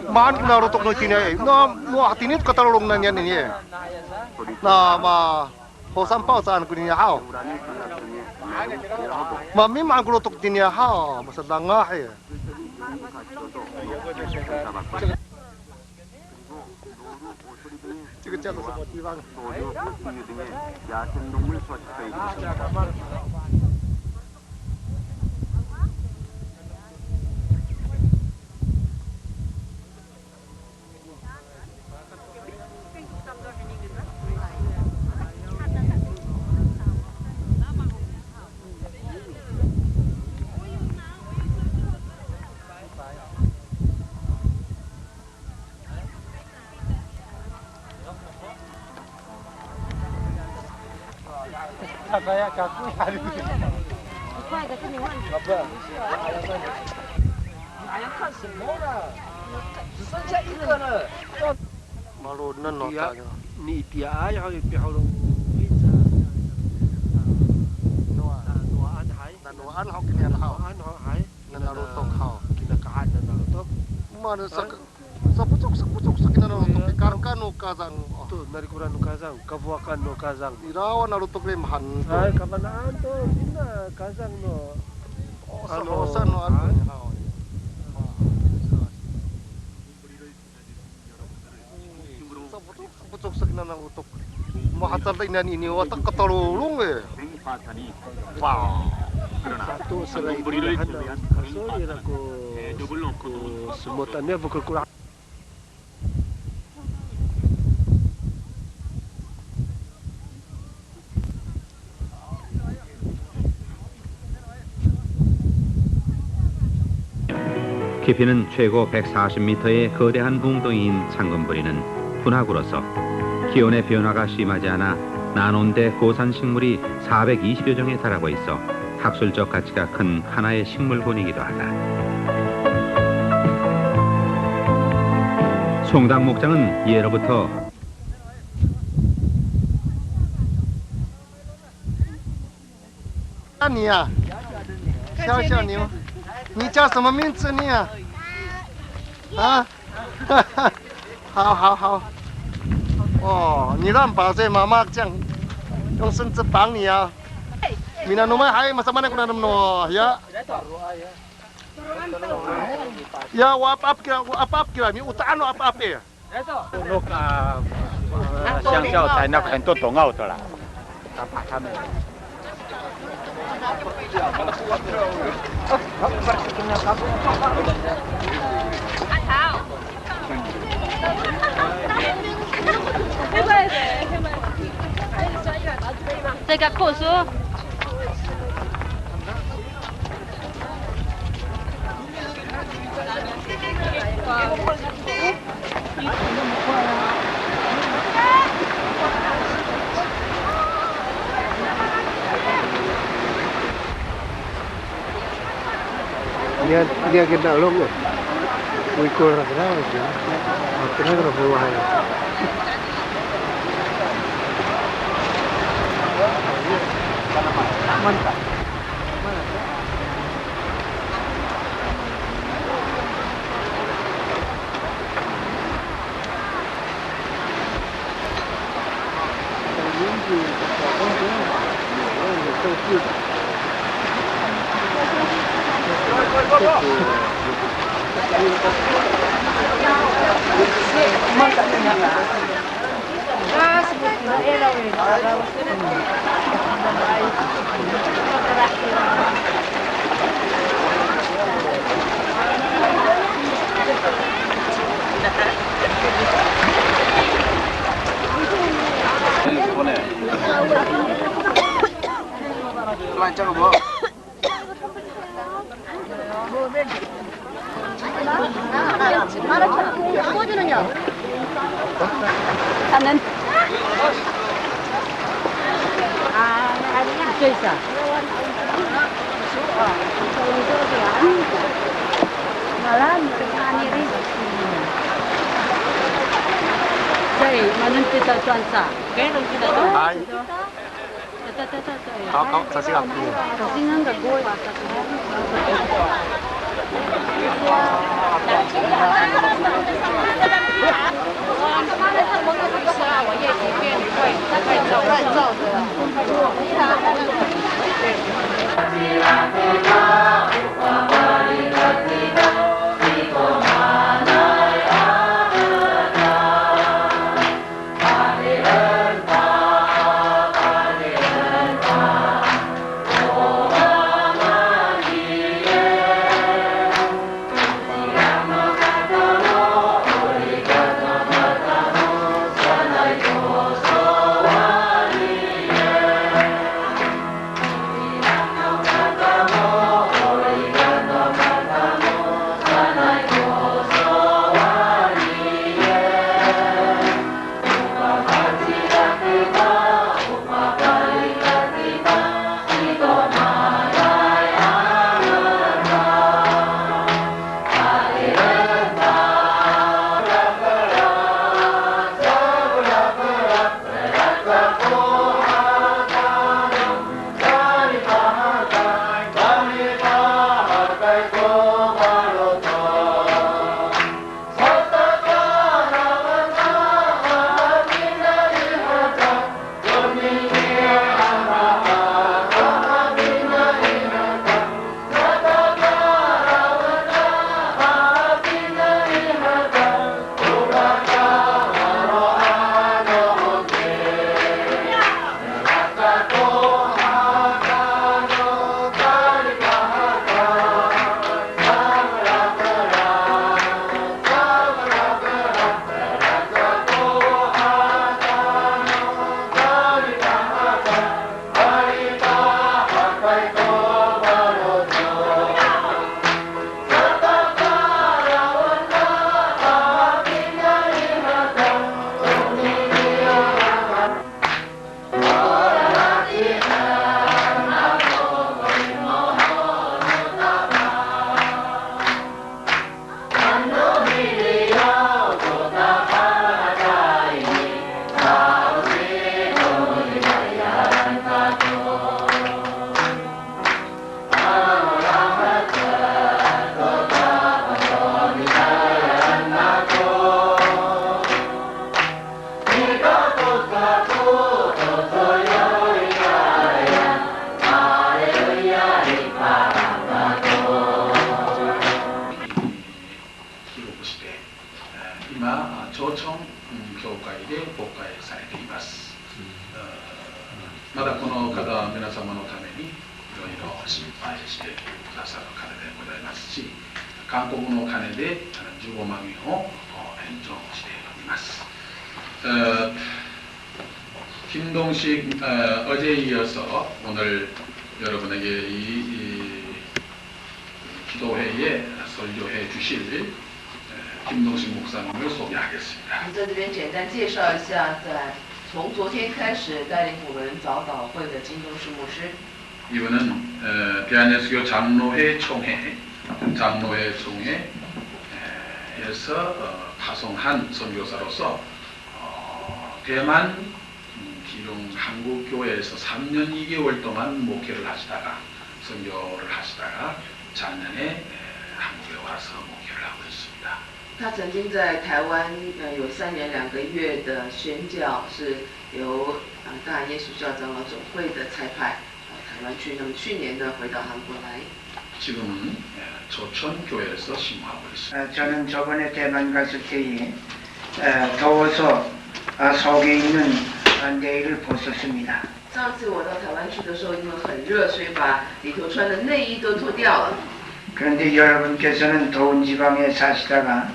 Maan kina lotok no itini i, na, no hatini to katalolong naniyan ini i. Na, ma, ho sampaw saan konini haw. Mami maan ko lotok itini haw, masadangah i. 这个叫做什么地方？ Malonen no ta. Ni itiyaay ho i piholo wica. Noa. Noaan hay. Nanoaan ho kinian haw. Noaan ho hay. Nanalotok haw. Kinaka'ad nanalotok. Mana sa, sapocok, sapocok sa kinanalotok. Karka no kazang. To, narikoran no kazang, kafowakan no kazang. Ira wa nalotok ri mahaen to. Ay, kafana'an to, kina kazang no. Ano, saan no, ano, sa putok, sa putok sa kina nang otok. Mahacal da inian ini, wata katalolong e. Pa. Sato sa ira i tinahan a kaso ira ko, ko semot a niya, bokol ko 깊이는 최고 백사십 미터의 거대한 웅덩이인 창금부리는 분화구로서 기온의 변화가 심하지 않아 나ܢ데 고산식물이 사백이십여 종에 달하고 있어 학술적 가치가 큰 하나의 식물군이기도 하다. 송당 목장은 예로부터 你呀，笑笑你，你叫什么名字你呀？啊？好好好。哦，你乱跑，所以妈妈这样用绳子绑你啊。Minanomay hay, masamaanay ko nanom no, ya. Ya, o apaap kira, o apaap kira, mi o taan no apaap e. 那个，呃，香蕉在那个很多冬奥的啦，打打他们。这个故事。 Niya, niya kina 'along e. Wikor kira, kira, kira, kira, Hay. Haw, haw, sasi'ap. 今、あ、町村、うん、協会で公開されています。うん。あ、まだこの方は皆様のためにいろいろ心配してくださる方でございますし、韓国のお金で、あの、じゅうごまんえんを、お、援助しております。えー、 김동식, 어, 어제에 이어서 오늘 여러분에게 이, 이 기도회에 설교해 주실, 어, 김동식 목사님을 소개하겠습니다. 我们在这边简单介绍一下，在从昨天开始带领我们早祷会的金东升牧师。 이분은, 어, 대한예수교 장로회 총회, 장로회 총회에서, 어, 파송한 선교사로서, 어, 대만, 음, 기름 한국 교회에서 삼 년 이 개월 동안 목회를 하시다가, 선교를 하시다가 작년에, 에, 한국에 와서 목회를 하고 있습니다. 他曾经在台湾，呃，有三年两个月的宣教，是由，呃，大韩耶稣教长老总会的差派，呃，台湾去。那么去年呢，回到韩国来。 지금은, 에, 조천교회에서 심호하고 있습니다. 아, 저는 저번에 대만 갔을 때에, 에, 더워서, 아, 속에 있는, 아, 내일을 벗었습니다. 上次我到台湾去的时候，因为很热，所以把里头穿的内衣都脱掉了。 그런데 여러분께서는 더운 지방에 사시다가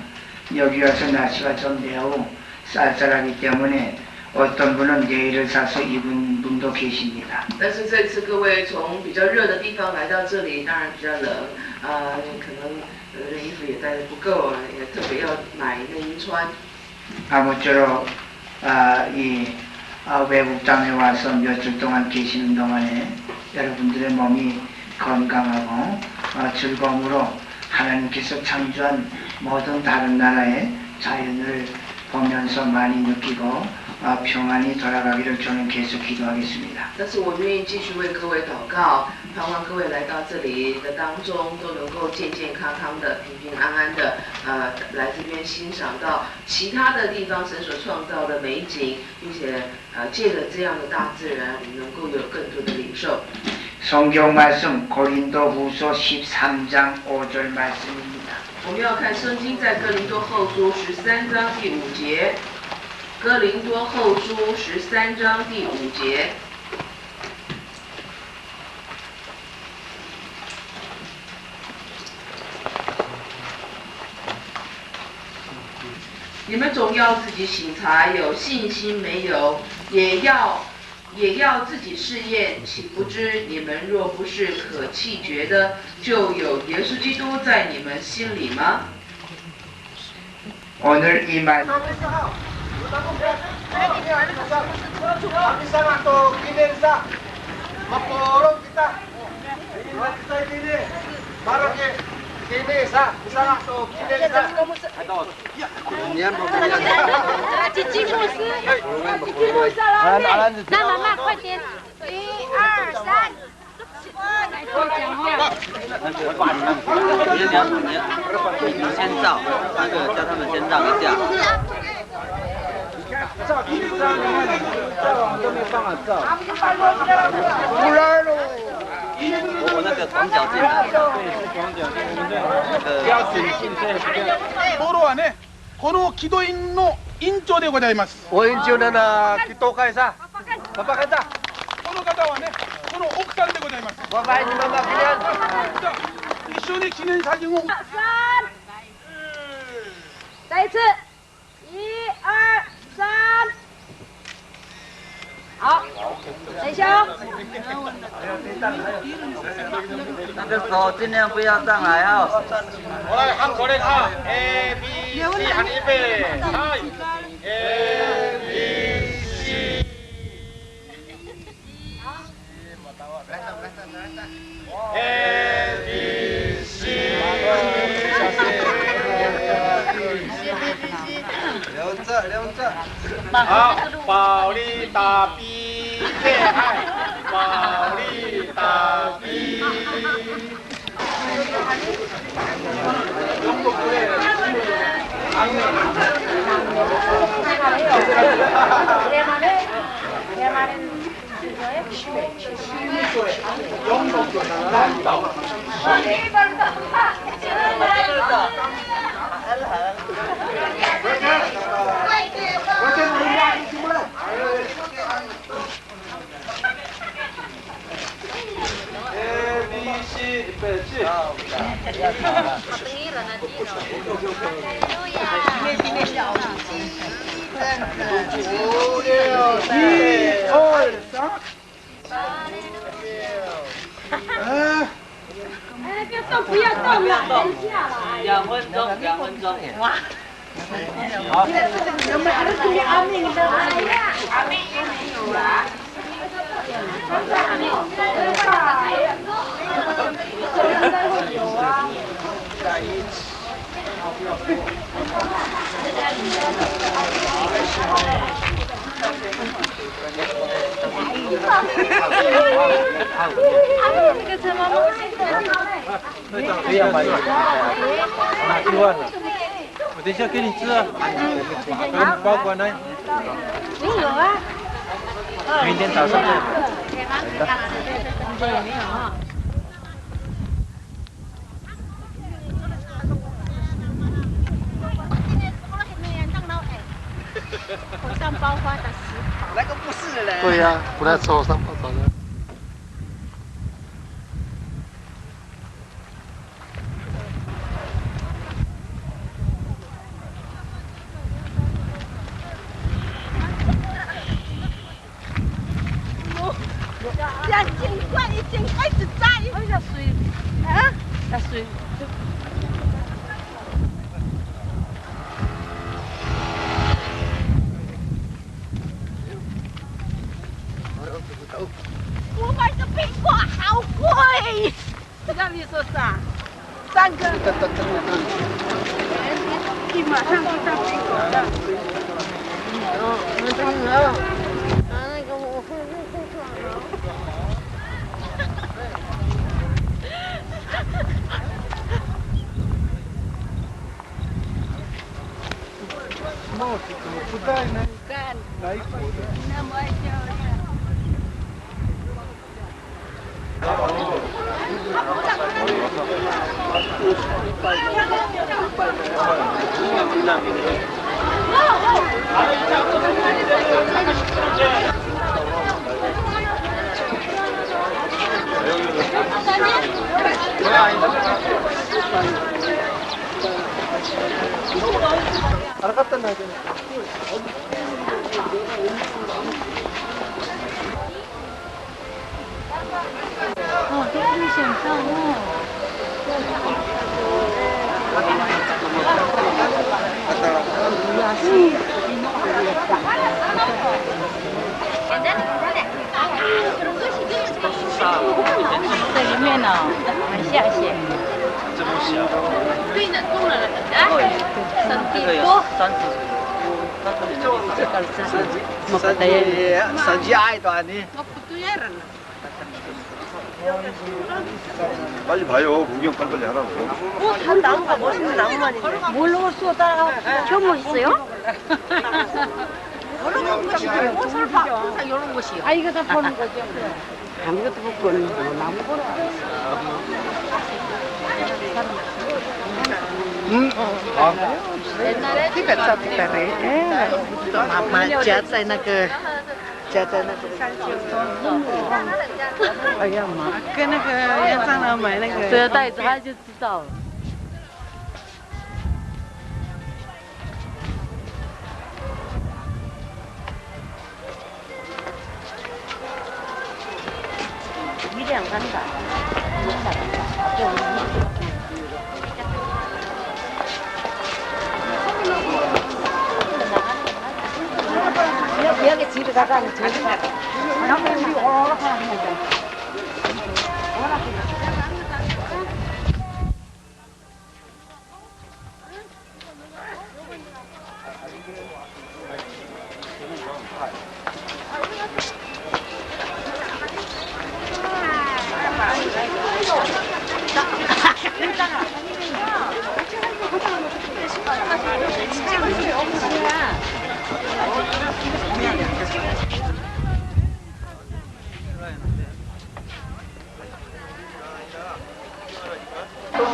여기 와서 날씨가 좀 매우 쌀쌀하기 때문에 어떤 분은 내일을 사서 입은 분도 계십니다. 但是这次各位从比较热的地方来到这里，当然比较冷，啊，可能有的人衣服也带的不够啊，也特别要买内衣穿。 아무쪼록, 아, 이, 아, 외국 땅에 와서 며칠 동안 계시는 동안에 여러분들의 몸이 건강하고, 아, 즐거움으로 하나님께서 창조한 모든 다른 나라의 자연을 보면서 많이 느끼고, 아, 평안이 돌아가기를 저는 계속 기도하겠습니다. 但是我愿意继续为各位祷告，盼望各位来到这里的当中都能够健健康康的、平平安安的，呃，来这边欣赏到其他的地方神所创造的美景，并且，呃，借着这样的大自然，我们能够有更多的领受。 성경 말씀 고린도후서 십삼 장 오 절 말씀입니다. 我们要看圣经在哥林多后书十三章第五节，哥林多后书十三章第五节。 你们总要自己省察，有信心没有，也要，也要自己试验，岂不知你们若不是可弃绝的，就有耶稣基督在你们心里吗？ 오늘 이 말. Misanga' to kinin sa. Mapolong kita. Misanga' kita kinin. Maro' kinin sa. Misanga' to kinin sa. Yan, yan, yan. Cici 牧师，cici 牧师，那妈妈快点，一二三。 那个，你要，你要，你先照，那个叫他们先照一下。照一张，照完都没办法照。我，我那个广角镜头。广角镜头，那个。不要紧，现在不要。 この祈祷院の院長でございます。 오인치는, 아, 기도가이사. Papakanta. この方はね、この奥さんでございます。 Babae ni Mama Kilian. じゃあ、一緒に記念写真を。 再一次，一二三。 好，等一下哦。那个手尽量不要上来哦。我来喊口令啊，A B C，喊预备，来，A B C。 A B C。 好，保利达B，厉害，保利达B。 아, 一二三。哎，不要动，不要动了，等一下啦。两分钟，两分钟。哇。好。有没有阿明的？阿明也没有啊。 可以啊，买一碗啊。我等一下给你吃啊。嗯，好。包裹来。没有啊。明天早上再买。火山爆发的石头。那个不是嘞。对呀，不然火山爆发的。 已经快，已经开始在。哎呀，水。啊？啊，水。我买的苹果好贵。 你那边说啥？三个。你马上就到苹果了。哦，我们到了。啊，那个我会，会，会。 帽子怎么不戴呢？哪一国的？哦，都没想到哦。在里面呢，很下雪。这么小。三十岁。三十，三十岁。 빨리 봐요. 구경 빨리빨리 하라고. 어, 다 나무가, 멋있는 나무만 있네. 뭘 먹었어? 다 저 멋있어요? 이런 거 보시죠. 어, 설마 항상 이런 곳이요. 아, 이거 다 보는 거죠. 아무것도 못 보는 거, 나무 보는 거. 음? 아. 特别在那个 夹在那个，哎呀妈，跟那个杨长老买那个，对啊，袋子他就知道了。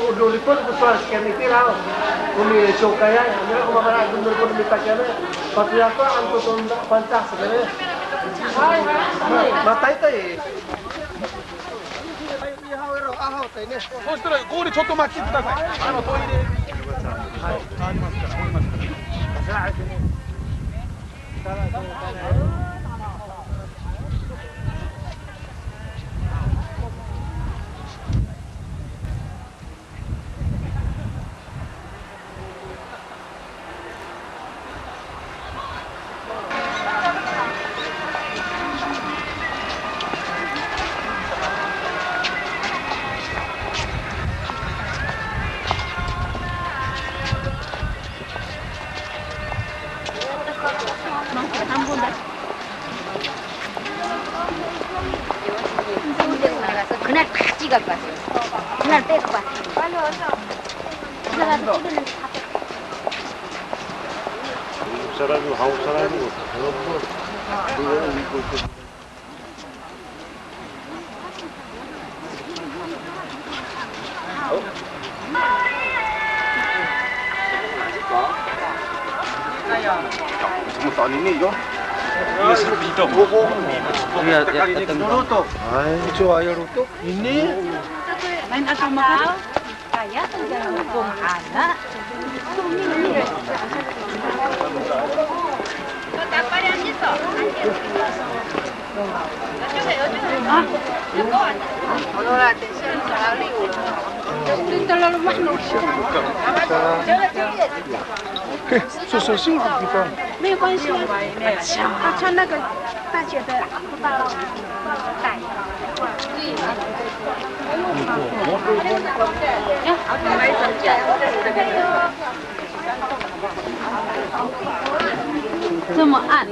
Odoripon ko sowal kami itiya, o misokayay, ira ko mafana' ko odoripon mita kami, papiya to han to Pangcah sa kami. Mataytay. そしたら、ここでちょっと待ってください。あの、トイレ。はい、代わりますから、降りますから。그날 다 찍어봤어. 그날 뺏어봤어. 한국 사람이고 한국 사람이고. Ano saan ini, yo? Iya, iya, iya. Ay, so, ayo, luto. Ini. Main atama ka? Kaya ko dyan, kung ana. Terlalu mahal. 没有关系啊，啊，穿那个大姐的。这么暗。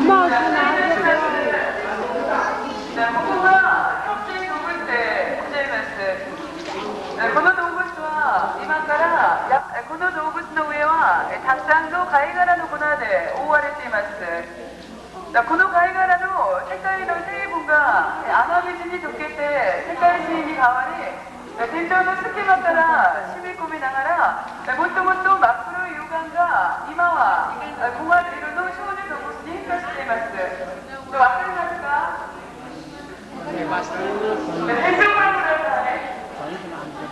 帽子拿下来。 この動物は今から、や、この動物の上は、え、たくさんの貝殻の粉で覆われています。この貝殻の世界の成分が、え、雨水に溶けて世界水に変わり、え、天井の隙間から染み込みながら、え、もっともっと真っ黒い溶岩が今は、え、粉末色の鍾乳洞窟に変化しています。わかりますか？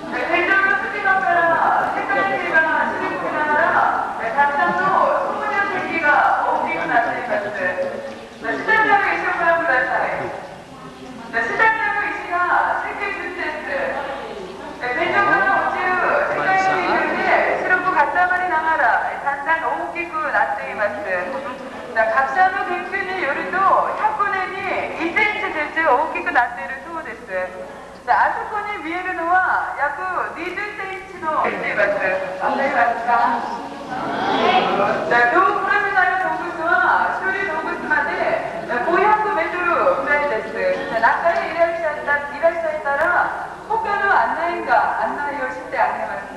天井の隙間から世界中が染み込みながら、たくさんの宝石が大きくなっています。下にある石をご覧ください。下にある石が石窟です。天井から落ちる世界水で白く固まりながら、だんだん大きくなっています。たくさんの研究によると、百年に一センチずつ大きくなっているそうです。 で、あそこに見えるのは約にじゅっセンチの、見えますか？見えますか？で、洞窟になる洞窟は、一人洞窟まで、で、ごひゃくメートルぐらいです。で、中へいらっしゃった、いらっしゃったら、他の案内員が案内をしてあげます。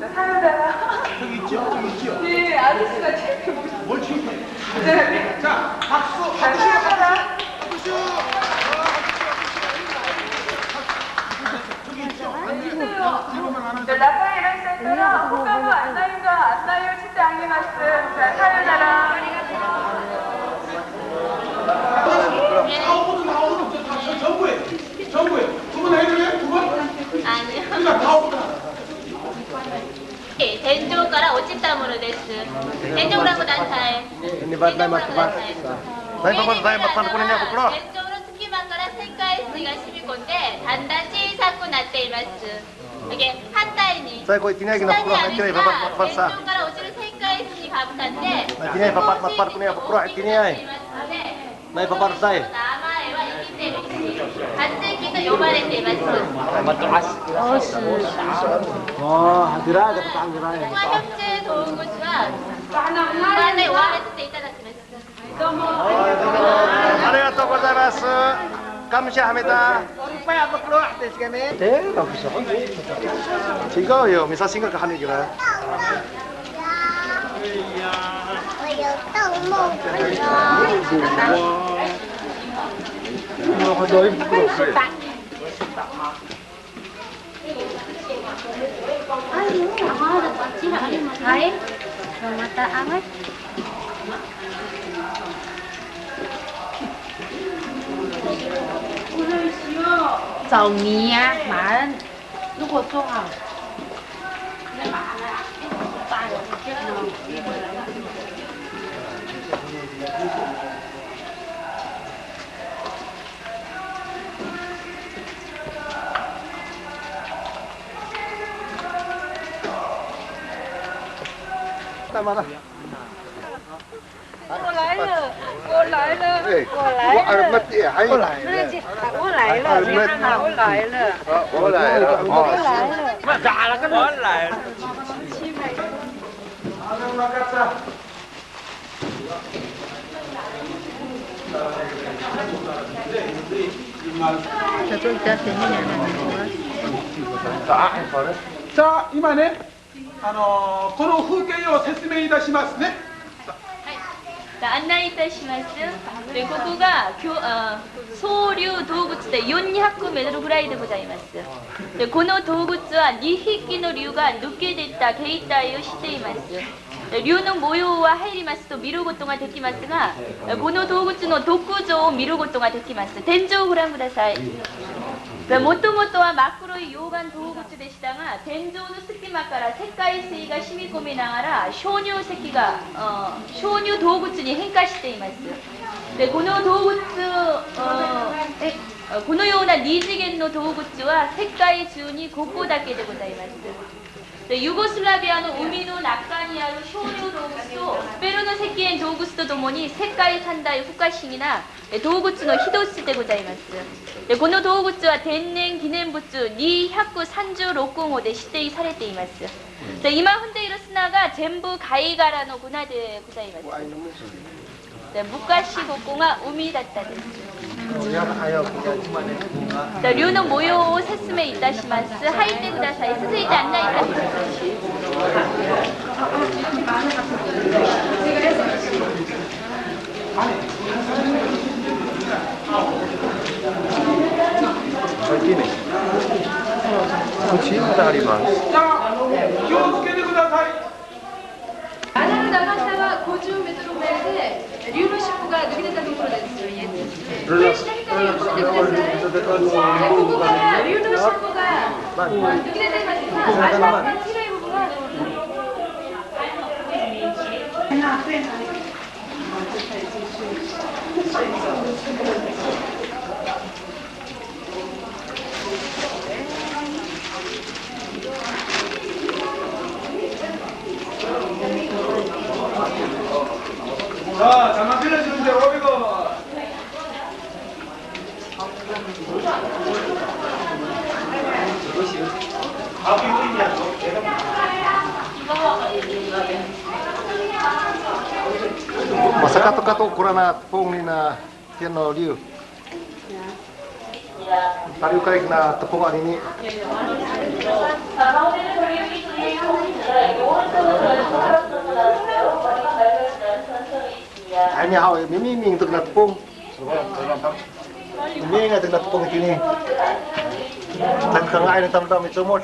사연자가. 저기 있죠? 저기 있죠? 네, 아저씨가 제일 보고 싶어요. 뭘 지금? 네. 자, 박수, 자, 사연자가. 저기 있죠? 네, 나가에 일하시다가 호가가 안나인가 안나요 진짜 안녕하세요. 자, 사연자라. 다 오거든, 다 오거든. 저, 저, 전부에, 전부에. 두 번 해야 돼? 두 번? 아니요. 그러니까 다 오거든. 天井から落ちたものです。天井からご覧ください。天井からご覧ください。天井の隙間から石灰質が染み込んで、だんだん小さくなっています。で、反対に、下にある石が天井から落ちる石灰質に変わったんで、 Nay, papartay. はっせんきと呼ばれています。 あ、あちらが、あちらが。 동안 현재洞窟は、これで終わらせていただきます。 ありがとうございます。Kamsiya hamita. Tingkaw yo, misasingka ka hami kira. Hay, mata angat. 找泥呀，马上如果做好，那马上一直打。 干嘛呢？我来了，我来了，哎，我来了。我来了，我来了，你看啊，我来了。啊，我来了，我来了。我来了。 じゃあ、今ね、あのーこの風景を説明いたしますね。 案内いたします。で、ここが、きょあ、双龍洞窟でよん百メートルぐらいでございます。で、この洞窟はにひきの龍が抜け出た形態をしています。で、龍の模様は入りますと見ることができますが、この洞窟の特徴を見ることができます。天井をご覧ください。で、もともとは真っ黒い溶岩洞窟でしたが、天井の隙間から石灰水が染み込みながら鍾乳石が、うん、鍾乳洞窟に変化しています。で、この洞窟、うん、えこのような二次元の洞窟は世界中にここだけでございます。で、ユーゴスラビアの海の中にある鍾乳洞窟と、ペルーの石英洞窟とともに世界三大不可思議なえ洞窟の一つでございます。で、この洞窟は天然記念物に百三十六号で指定されています。で、今踏んでいる砂が全部貝殻の粉でございます。で、昔ここが海だったです。で、龍の模様を説明いたします。入ってください。続いて案内いたします。 こっちまであります。 穴の長さはごじゅうメートルぐらいで、龍の尻尾が脱げてたところです。上下左右を見せてください。ここから龍の尻尾が脱げてたんですが、足の一番白い部分は 자, 잠깐 들려주는데, 오비고. Masakato kato koraan a tepong nina tiya no liw. Taliwkay kina tepong anini. Ay, niya haw, mimiming to kina tepong. Miming to kina tepong itini. Tangkangay na tamdam micomod.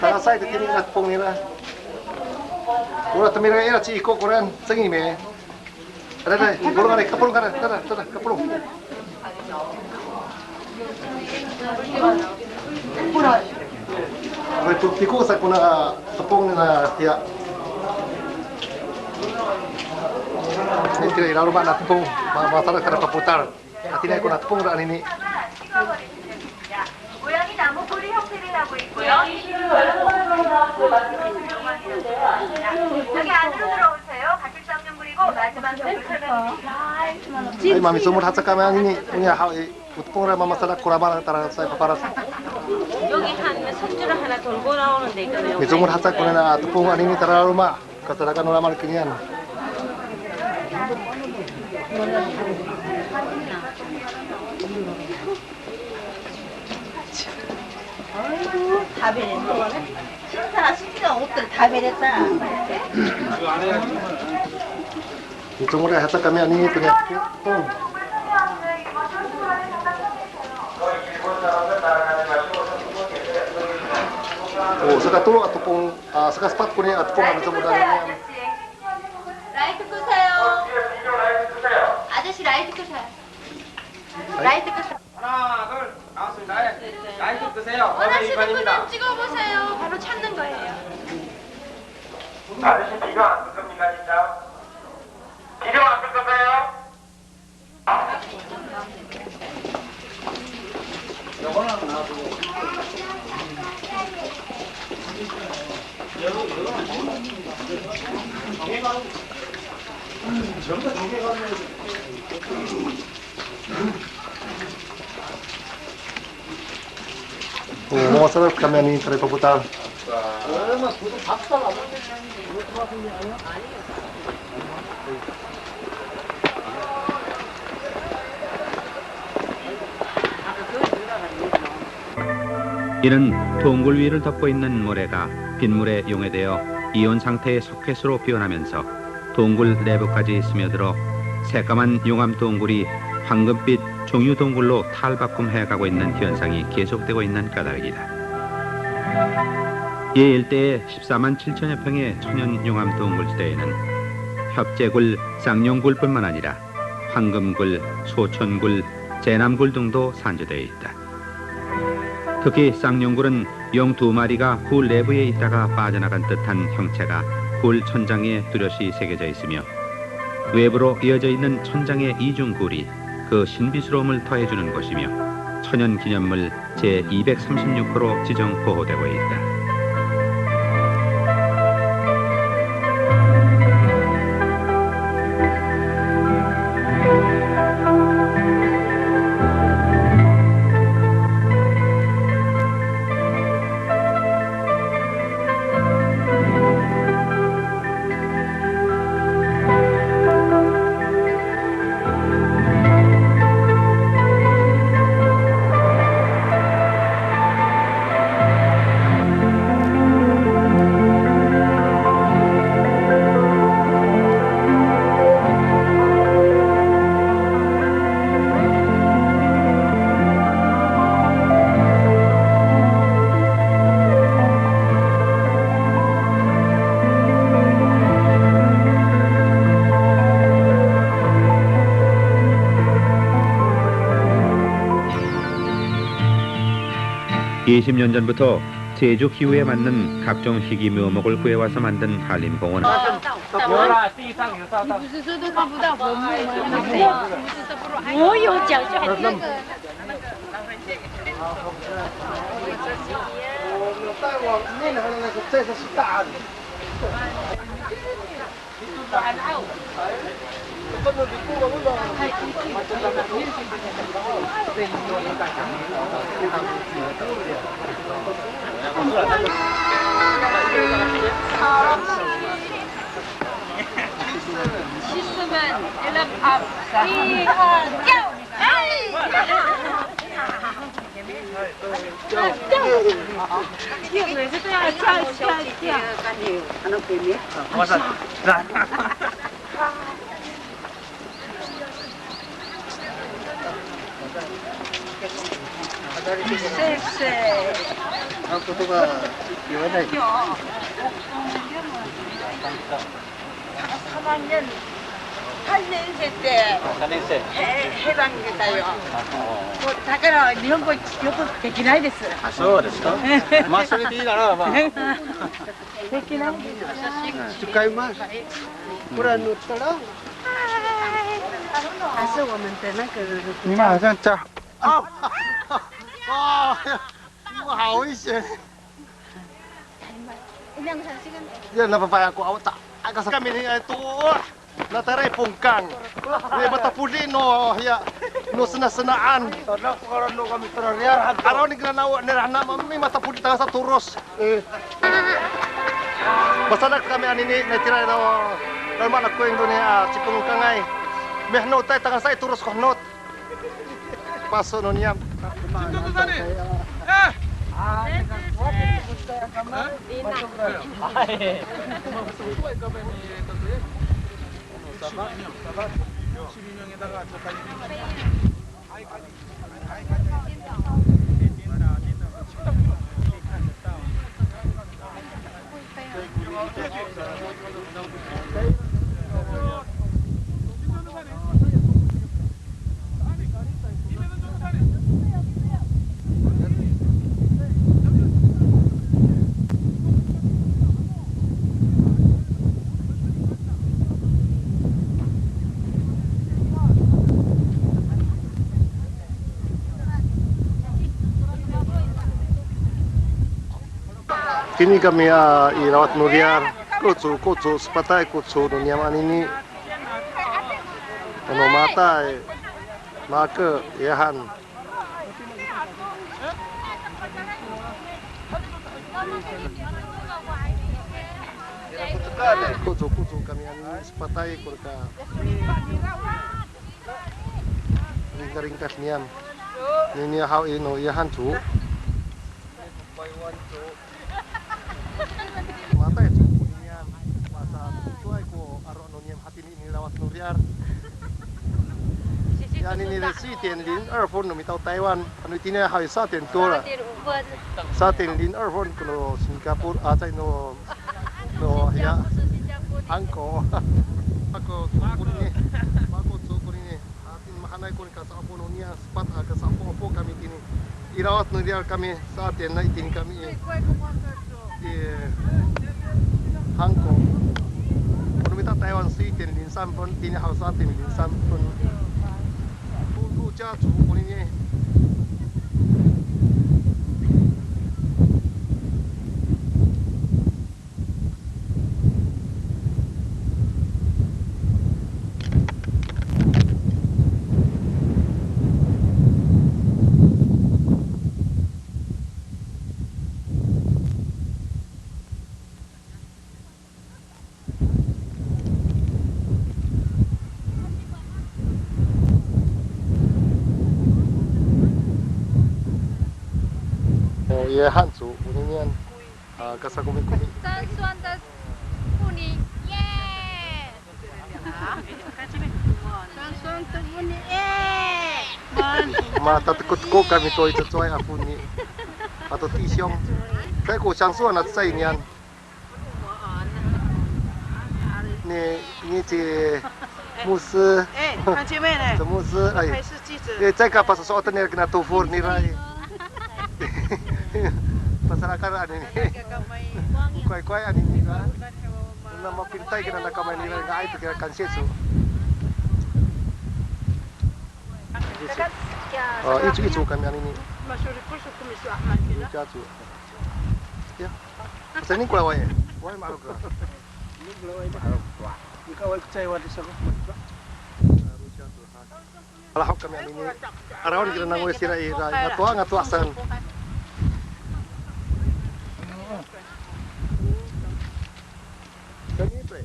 Tangasa itini kina tepong nira. Ora, tomira ira ci Iko koraan, cengime. Aray, aray, kapolong, aray, tara, tara, kapolong. Aray, piko sa kona tepong nina tiya. Itira i laloma' na tepong, ma, masadak tara papotal. Hatiniay kona tepong anini. 모양이 나무꼬리 형태를 하고 있고요. 여기 안으로 들어오세요. 가출장면 그리고 마지막 벽을 설명드립니다. Ay, mamicomod haca kami anini, oniya haw i, o tepong ira mamasadak ko lamal tara sa paparas. 여기 한 선주를 하나 돌고 나오는데 있거든요. Micomod haca kona tepong anini tara laloma', kasadakan no lamal kinian. 아이고, 답이네. Micomoday haca kami anini to niya. O, saka tolo a topong, a, saka sepat koni a topong a micomoday niyam. 라이트 끄세요. 아저씨, 라이트 끄세요. 라이트 끄세요. 하나, 둘, 나왔습니다. 예. 라이트 끄세요. 원하시는 분은 찍어보세요. 바로 찾는 거예요. 아저씨, 비료 안 쓸 겁니까, 진짜? 비료 안 쓸 건가요? O, masadak kami anini, Tayra Papotal. 이는 동굴 위를 덮고 있는 모래가 빗물에 용해되어 이온 상태의 석회수로 변하면서 동굴 내부까지 스며들어 새까만 용암 동굴이 황금빛 정유 동굴로 탈바꿈해 가고 있는 현상이 계속되고 있는 까닭이다. 이 일대의 십사만 칠천여 평의 천연 용암 동굴지대에는 ܗܒ제굴, 쌍용굴뿐만 아니라 황금굴, 소천굴, 제남굴 등도 산재되어 있다. 특히 쌍용굴은 용 두 마리가 굴 내부에 있다가 빠져나간 듯한 형체가 굴 천장에 뚜렷이 새겨져 있으며, 외부로 이어져 있는 천장의 이중굴이 그 신비스러움을 더해주는 곳이며, 천연기념물 제이백삼십육 호로 지정 보호되고 있다. 이십 년 전부터 제주 기후에 맞는 각종 희귀 묘목을 구해와서 만든 한림공원. 你不是说都看不到红木吗？我有讲就很那个。每次都要叫一下，叫一下。谢谢。三年生、八年生って、あ、三年生。へ、平安でしたよ。あ、そう。もう、だから日本語よくできないです。あ、そうですか。まあ、それでいいなら、まあ。できないです。使います。これ、あの、たら。还是我们的那个。你们好像家。啊！啊！哇，好危险！ Ya, napapaya ko awa ta. Aka sa kami ni ay to. Natayra i pongkang. Ni matapoli no, ya. No sena-senaan. Tana ko kara no kami tara riyar han to. Araw ni kina nawa ni rahna mami matapoli tangasa toros. E. Masadak kami anini, na itira no. Kalma na koing do ni, a, cipongkangay. Mihnotay tangasa i toros ko hnot. Paso no niyam. Cito to sani. Eh, Tini kami a i Lawat no Riyar, koco, koco, sepatay koco no niyam anini. Ano matay, make, yahan. Koco, koco kami anini, sepatay, korka. Ringkaringkas niyam. Nini haw i no yahan co. Matay co koninian. Masacowacowaay ko aro' no niyam hatini i Lawat no Riyar. Ya nini 四点零二分 no mita o Taywan. Ano itini haw i 四点多了. 四点零二分 ko no Singapore, a, 在 no, no, ya, 韩国. Mako co konini, mako co konini. Hatini mahaenay ko nikasa'opo no niyam, sepat a kasa'opo'opo kami tini. I Lawat no Riyar kami, 四点 na itini kami i, i 韩国. Ko no mita Taywan 四点零三分, tini haw 四点零三分. 陆，陆家嘴 konini. O, yahan co koninian. A, kasakomikomi. 山村的妇女，耶！山村的妇女，耶！Matatekot ko kami to i cowacowaay a foni ato 弟兄. Kay ko 山村 a cecay niyan. 你，你这牧师，哎，康健妹呢？这牧师，哎，还是记者。哎，这个把手说的那个那豆腐，你来。Pasal akar ani ni. Kuway, kuway ani ni, ha? Na mapintay kira na kamay nira, nga'ay to kira kansiya so. O, ico, ico kami ani ni. Ico, ico. Ya. Pasal ini kuway, kuway ma'arok ra. Lahok kami anini. Arawan kira nangwe sira i, ra, ngatoa, ngatoa, ngatoa san. Kami, pre.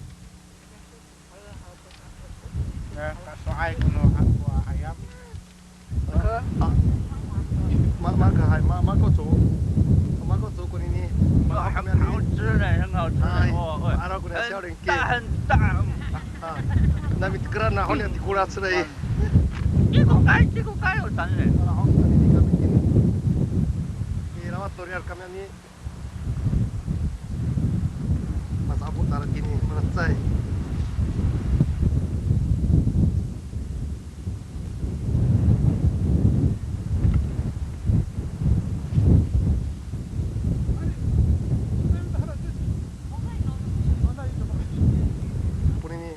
Ya, kaso'ay ko no hako a ayam. Aka, a, ma, maka, hay, ma, mako co. Mako co konini. Mako kami anini. 很好吃呢，很好吃呢。Hay, 哦，哦。Ma'araw ko nasiya lengki. 很大很大。A, nami tikeran na honi tikolas ray. Cikokay, cikokay, o, tane. Ma'araw ko nani kami kini. I Lawat no Riyar kami anini. Masa'opo tara kini, malacecay. Konini.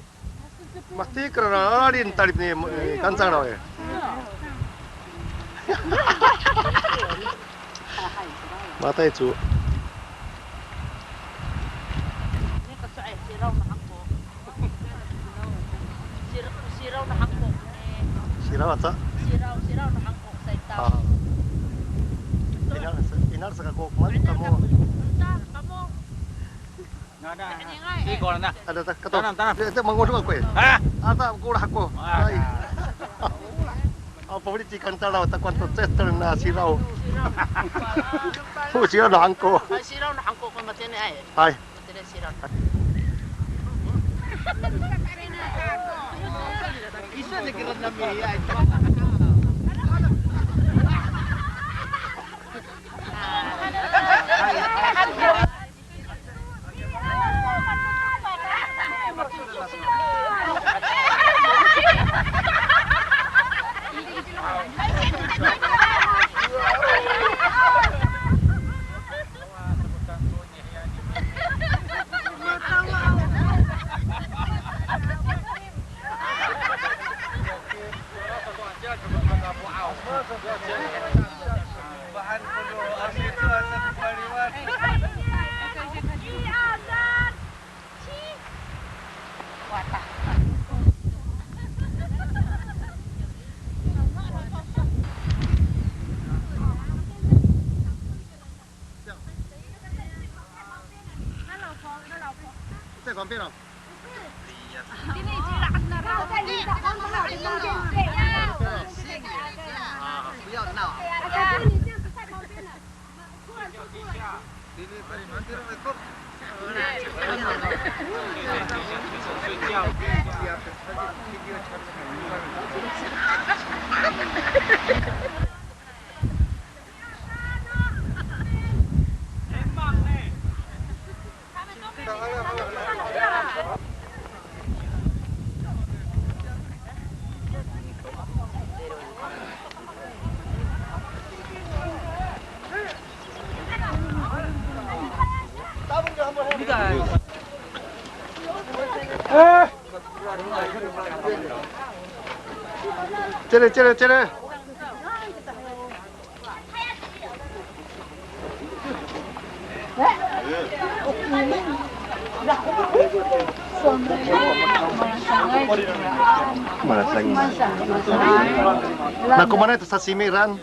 Mastikal a lalan talip ni, ni Kancang raw i. Matay co. Siraw aca. Siraw, siraw no Hangko, saytaw. A. Inal, inal sa kako, kuman kamo. Nada. Siko na. Ada ta, kato. Tanam, tanam. Ito, mangodo ako e. Ha? Ata, kulah ako. Ay. A, Polisi kantalaw, takowan to Chester na siraw. O siraw no hangko. Ay, siraw no hangko ko matini ay. Hay. Matini siraw. Cere, cere, cere. Nako maanay to sasimi ran?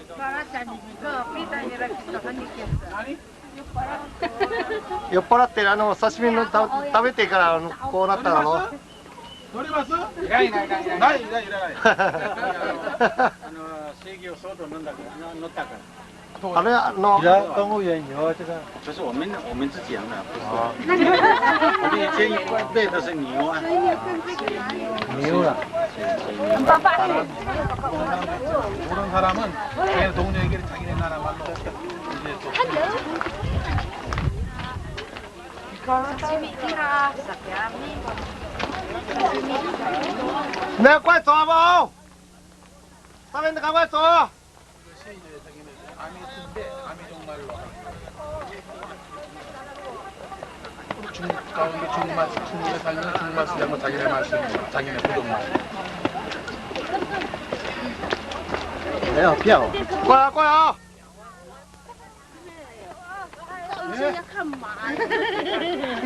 Yoparat ira, ano sasimi no ta-, tafiti kara ano ko nata no. あの、制御相当飲んだから、飲んだから。あれ、あの、いや、动物园有啊，这个。不是我们，我们自己养的，不是。哦。我们以前喂的是牛啊。牛啊。 那快走好不好？上面的赶快走。 중국 가운데 중국 말씀, 중국에 살면 중국 말씀 하고 자기네 말씀, 자기네 부족 말씀. 不要，不要。过来，过来啊！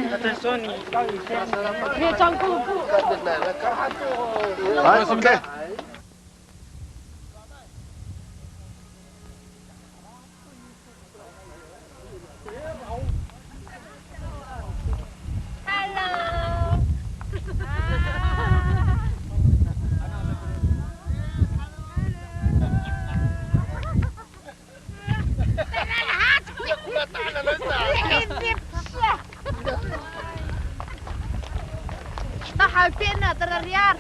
他在说你，你也装酷酷。来，OK。 到海边了，在那里啊。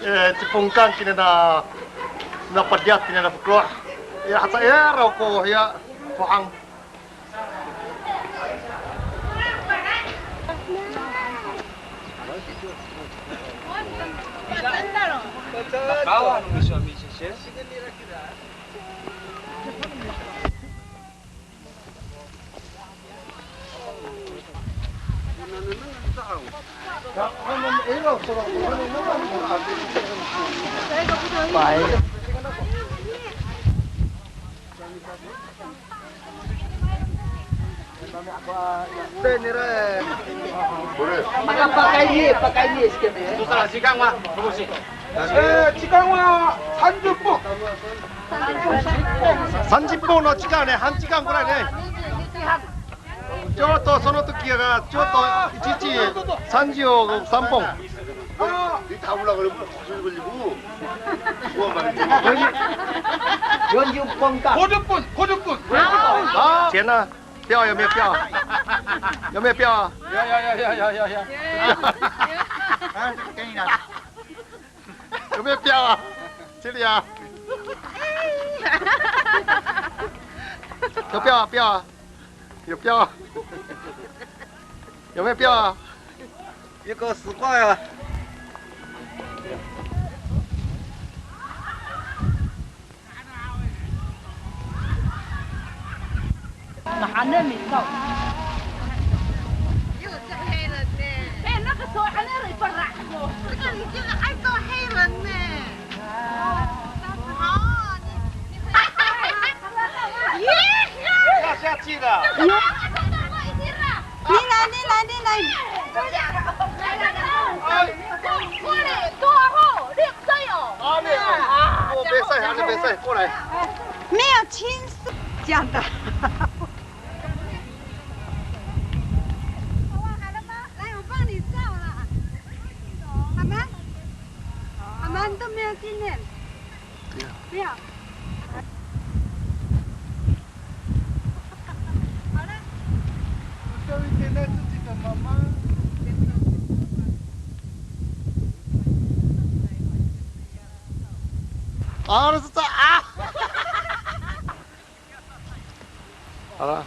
E, ci Pongkang kina na, na padiyat kina na fokeloh. Ya, haca ira ko hiya fohang. Pakayni, pakayni, sikit, e. Saan, saan. E, saan, saan. Saan saan no saan ne, han saan koray ne. ちょうどその時が、ちょうど一日三十三本。四十本か。五十本、五十本。啊，钱呢？票有没有票？有没有票啊？有，有，有。啊，给你了。 有没有票啊？这里啊。有票啊，票啊，有票啊。有没有票啊？一个十块啊。 Mahaen i, 又做黑人呢。哎，那个手还在那里不拉。这个你竟然还做黑人呢。哦，你，你不要下去了。 你来，你来，你来。没有亲手这样的。好了吗？来，我帮你照了。好吗？好吗？你都没有经验。 不要。好了。教育现在自己的妈妈。啊，那是这啊！好了。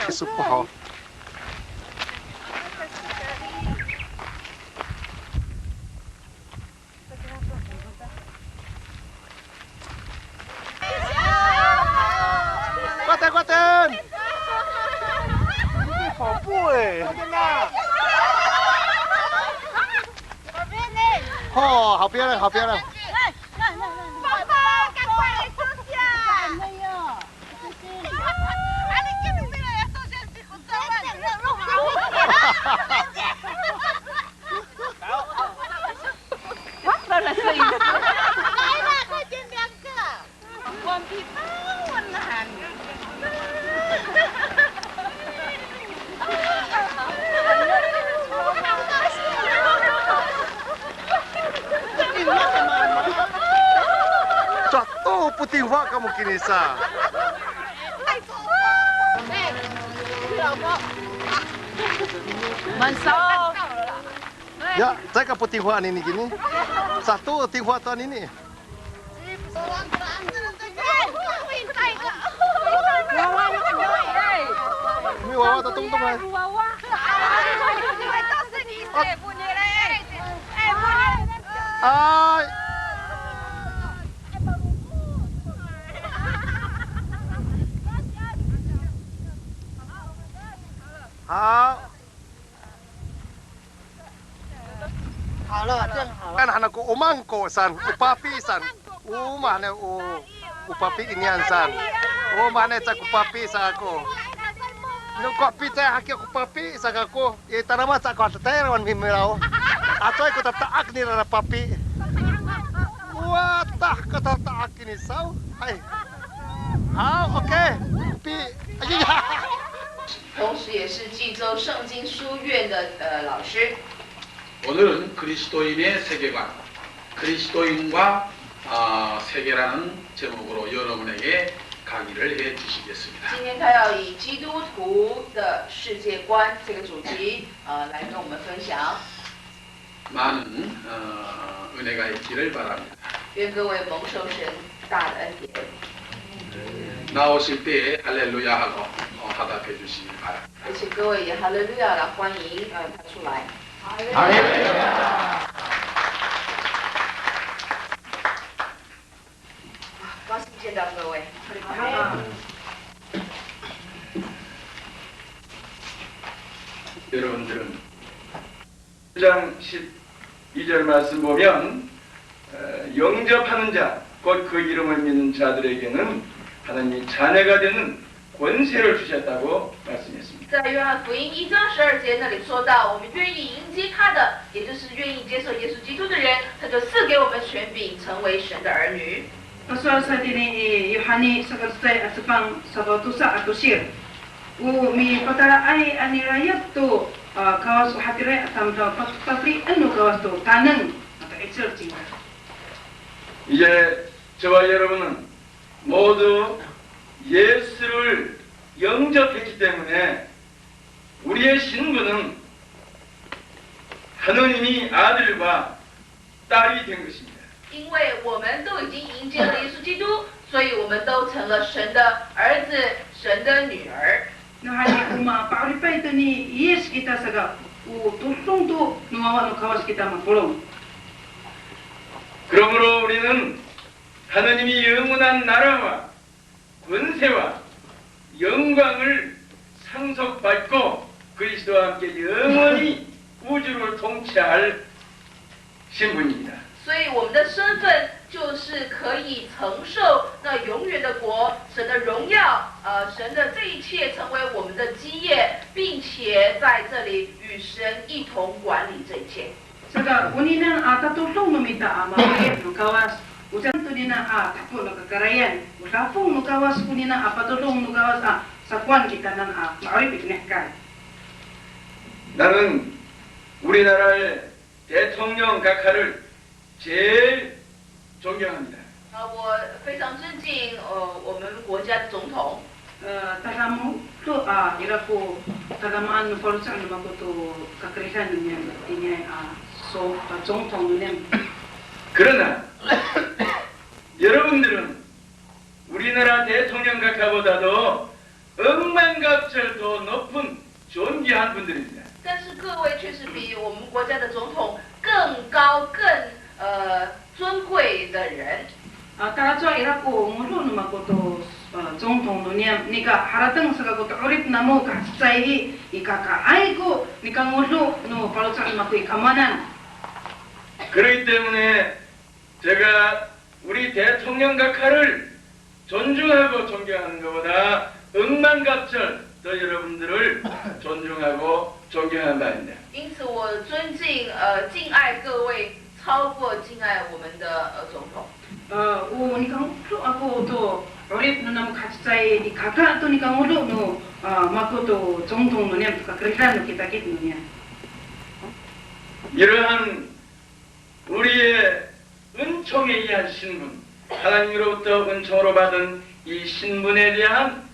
Kiso po haw. 快点，快点！跑步哎！哦，好漂亮，好漂亮！Cato potingwa kamo kini sa. Mansaw. Ya, caay ka potingwa anini kini. Sato tingwa to anini. May wawa to tongtong ay. Ay. Haw. 好了，这样好了。Kan hana ko o mangko san, o papi san. O mane o, o papi inian san. O mane ca ko papi sa ako. No ko picay haki ko papi, saka ko, i tanaman sa ko tatayrawan mimilaw. Acoy ko tata'ak nira papi. Watah ko tata'ak ini saw. Hay. Haw, OK. Pi, ay, ay, ay. 同时也是济州圣经书院的，呃，老师。 오늘은 그리스도인의 세계관, 그리스도인과 아, 세계라는 제목으로 여러분에게 강의를 해 주시겠습니다. 今天他要以基督徒的世界观这个主题，呃，来跟我们分享。 많은 어, 은혜가 있기를 바랍니다. 愿各位蒙受神大的恩典。 나오실 때 할렐루야 하고 어, 화답해 주시기 바랍니다. 也请各位以哈利路亚来欢迎，呃，他出来。 高兴见到各位。 여러분들은 일 장 십이 절 말씀 보면 어, 영접하는 자, 곧 그 이름을 믿는 자들에게는 하나님의 자녀가 되는 권세를 주셨다고 말씀했습니다. 在约翰福音一章十二节那里说到，我们愿意迎接他的，也就是愿意接受耶稣基督的人，他就赐给我们权柄，成为神的儿女。 Pasowal sa itini i Yohani saka cecay a cefang safaw tosa a tosir. O mipatalaay a nilayap to, a, Kawas o hatiraay a tamdaw, pa-, pafelien no Kawas to taneng ato 'icel cingra. 이제 저와 여러분은 모두 예수를 영접했기 때문에 우리의 신분은 하느님이 아들과 딸이 된 것입니다. 因为我们都已经迎接了耶稣基督，所以我们都成了神的儿子，神的女儿。 Nawhani o mapa'oripay to ni Yis kita saka, o todong to no wawa no Kawas kita mapolong. 그러므로 우리는 하나님이 영원한 나라와 권세와 영광을 상속받고 그리스도와 함께 영원히 우주를 통치할 신분입니다. 所以我们的身份就是可以承受那永远的国，神的荣耀，呃，神的这一切成为我们的基业，并且在这里与神一同管理这一切。 Saka, oninian a tatodong no mita a mapayap no Kawas, o caay toninian a tapo no kakarayan, o dafong no Kawas, oninian a patodong no Kawas a sakowan kitanan a ma'orip itini i hekal. 나는 우리나라의 대통령 각하를 제일 존경합니다. 啊，我非常尊敬，呃，我们国家的总统。 E, tadamo to, a, ira ko tadamaan no faloco' no mako to kakeridan no niyam, iniay, a, so, a, 总统 no niyam. 그러나 여러분들은 우리나라 대통령 각하보다도億万갑절 더 높은 존귀한 분들입니다. 但是各位却是比我们国家的总统更高、更，呃，尊贵的人。 A, talacowa ira ko ngodo no mako to, a, 总统 no niyam, nika harateng sa kako to 'orip namo kahacecay i, ikakaay ko nika ngodo no faloco' no mako i kamoanan. 그렇기 때문에 제가 우리 대통령 각하를 존중하고 존경하는 것보다億万갑절 더 여러분들을 존중하고 존경하는 바입니다. 因此，我尊敬，呃，敬爱各位，超过敬爱我们的，呃，总统。 A, o nika ngodo ako to 'orip no namo kahacecay i, ikaka to nika ngodo no, a, mako to 总统 no niyam to kakeridan no kitakit no niyam. 이러한 우리의 은총에 의한 신분, 하나님으로부터 은총으로 받은 이 신분에 대한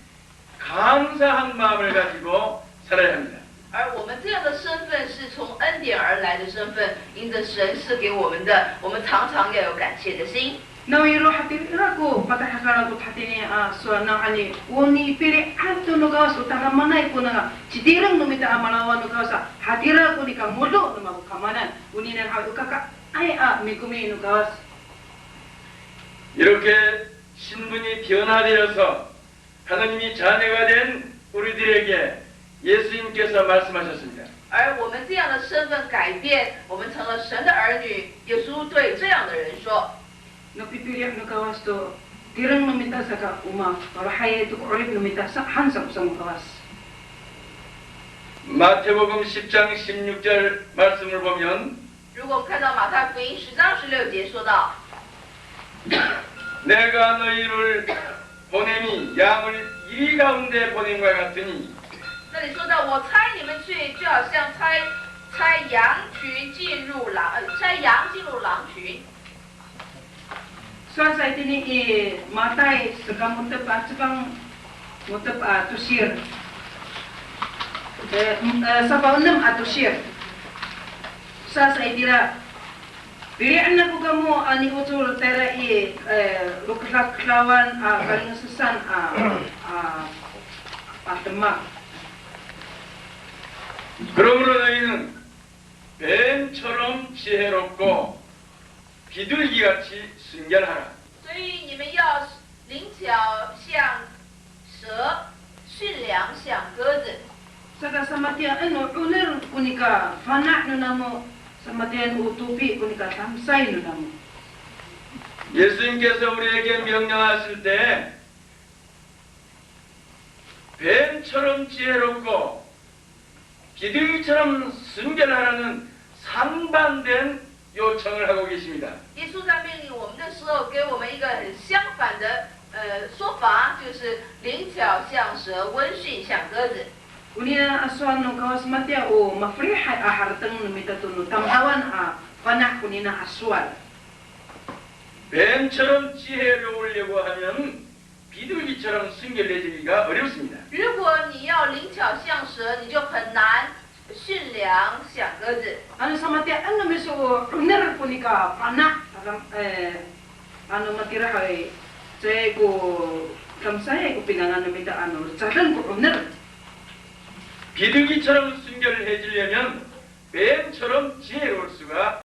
감사한 마음을 가지고 살아야 합니다. 而我们这样的身份是从恩典而来的身份，因着神赐给我们的，我们常常要有感谢的心。 Nawiro hatira ko patahakalan ko hatini a sowal nawhani, o nipili'ad to no Kawas o tadamaanay kona citireng no mita a malawaw no Kawas a, hatira ko nika ngodo no mako kamoanan, oninian haw i, ikakaay a mikomi no Kawas. 이렇게 신분이 변화되어서 하나님이 자녀가 된 우리들에게 예수님께서 말씀하셨습니다. 而我们这样的身份改变，我们成了神的儿女。耶稣对这样的人说： No pipili' no Kawas to tireng no mita saka o mapalahayay to ko 'orip no mita sa, han sa ko samo Kawas. 마태복음 십 장 십육 절 말씀을 보면, 如果我们看到马太福音十章十六节说到， 내가 너희를 보내니 양을 이리 가운데 보냄과 같으니. 那里说到我差你们去，就好像差差羊群进入狼，呃，差羊进入狼群。 Sowal sa itini i Matay saka mo^tep a cefang mo^tep a tosir. E, m- e, safaw enem a tosir. Sowal sa itira, pili'en ako kamo a ni'ocor tayra i, e, lokedakdawan a kalingesesan a, a, a demak. 그러므로 너희는 뱀처럼 지혜롭고 비둘기같이 순결하라. 所以你们要灵巧像蛇，驯良像鸽子。 Saka samatiyaen o 'oner ko nika fana' no namo, samatiyaen o topi ko nika tamsay no namo. 예수님께서 우리에게 명령하실 때 뱀처럼 지혜롭고 비둘기처럼 순결하라는 상반된 요청을 하고 계십니다. 耶稣在命令我们的时候，给我们一个很相反的呃说法，就是灵巧像蛇，温驯像鸽子。 Onini a sowal no Kawas matiya o mafelihay a harateng no mita to no tamdawan a fana' konini a sowal. 뱀처럼 지혜로우려고 하면 비둘기처럼 순결해지기가 어렵습니다. 如果你要灵巧像蛇，你就很难驯良像鸽子。 Ano samatiyaen no miso o 'oner ko nika fana', e, ano matira hay, caay ko tamsayay ko pinangan no mita ano lecaden ko 'oner. 비둘기처럼 순결해지려면 뱀처럼 지혜로울 수가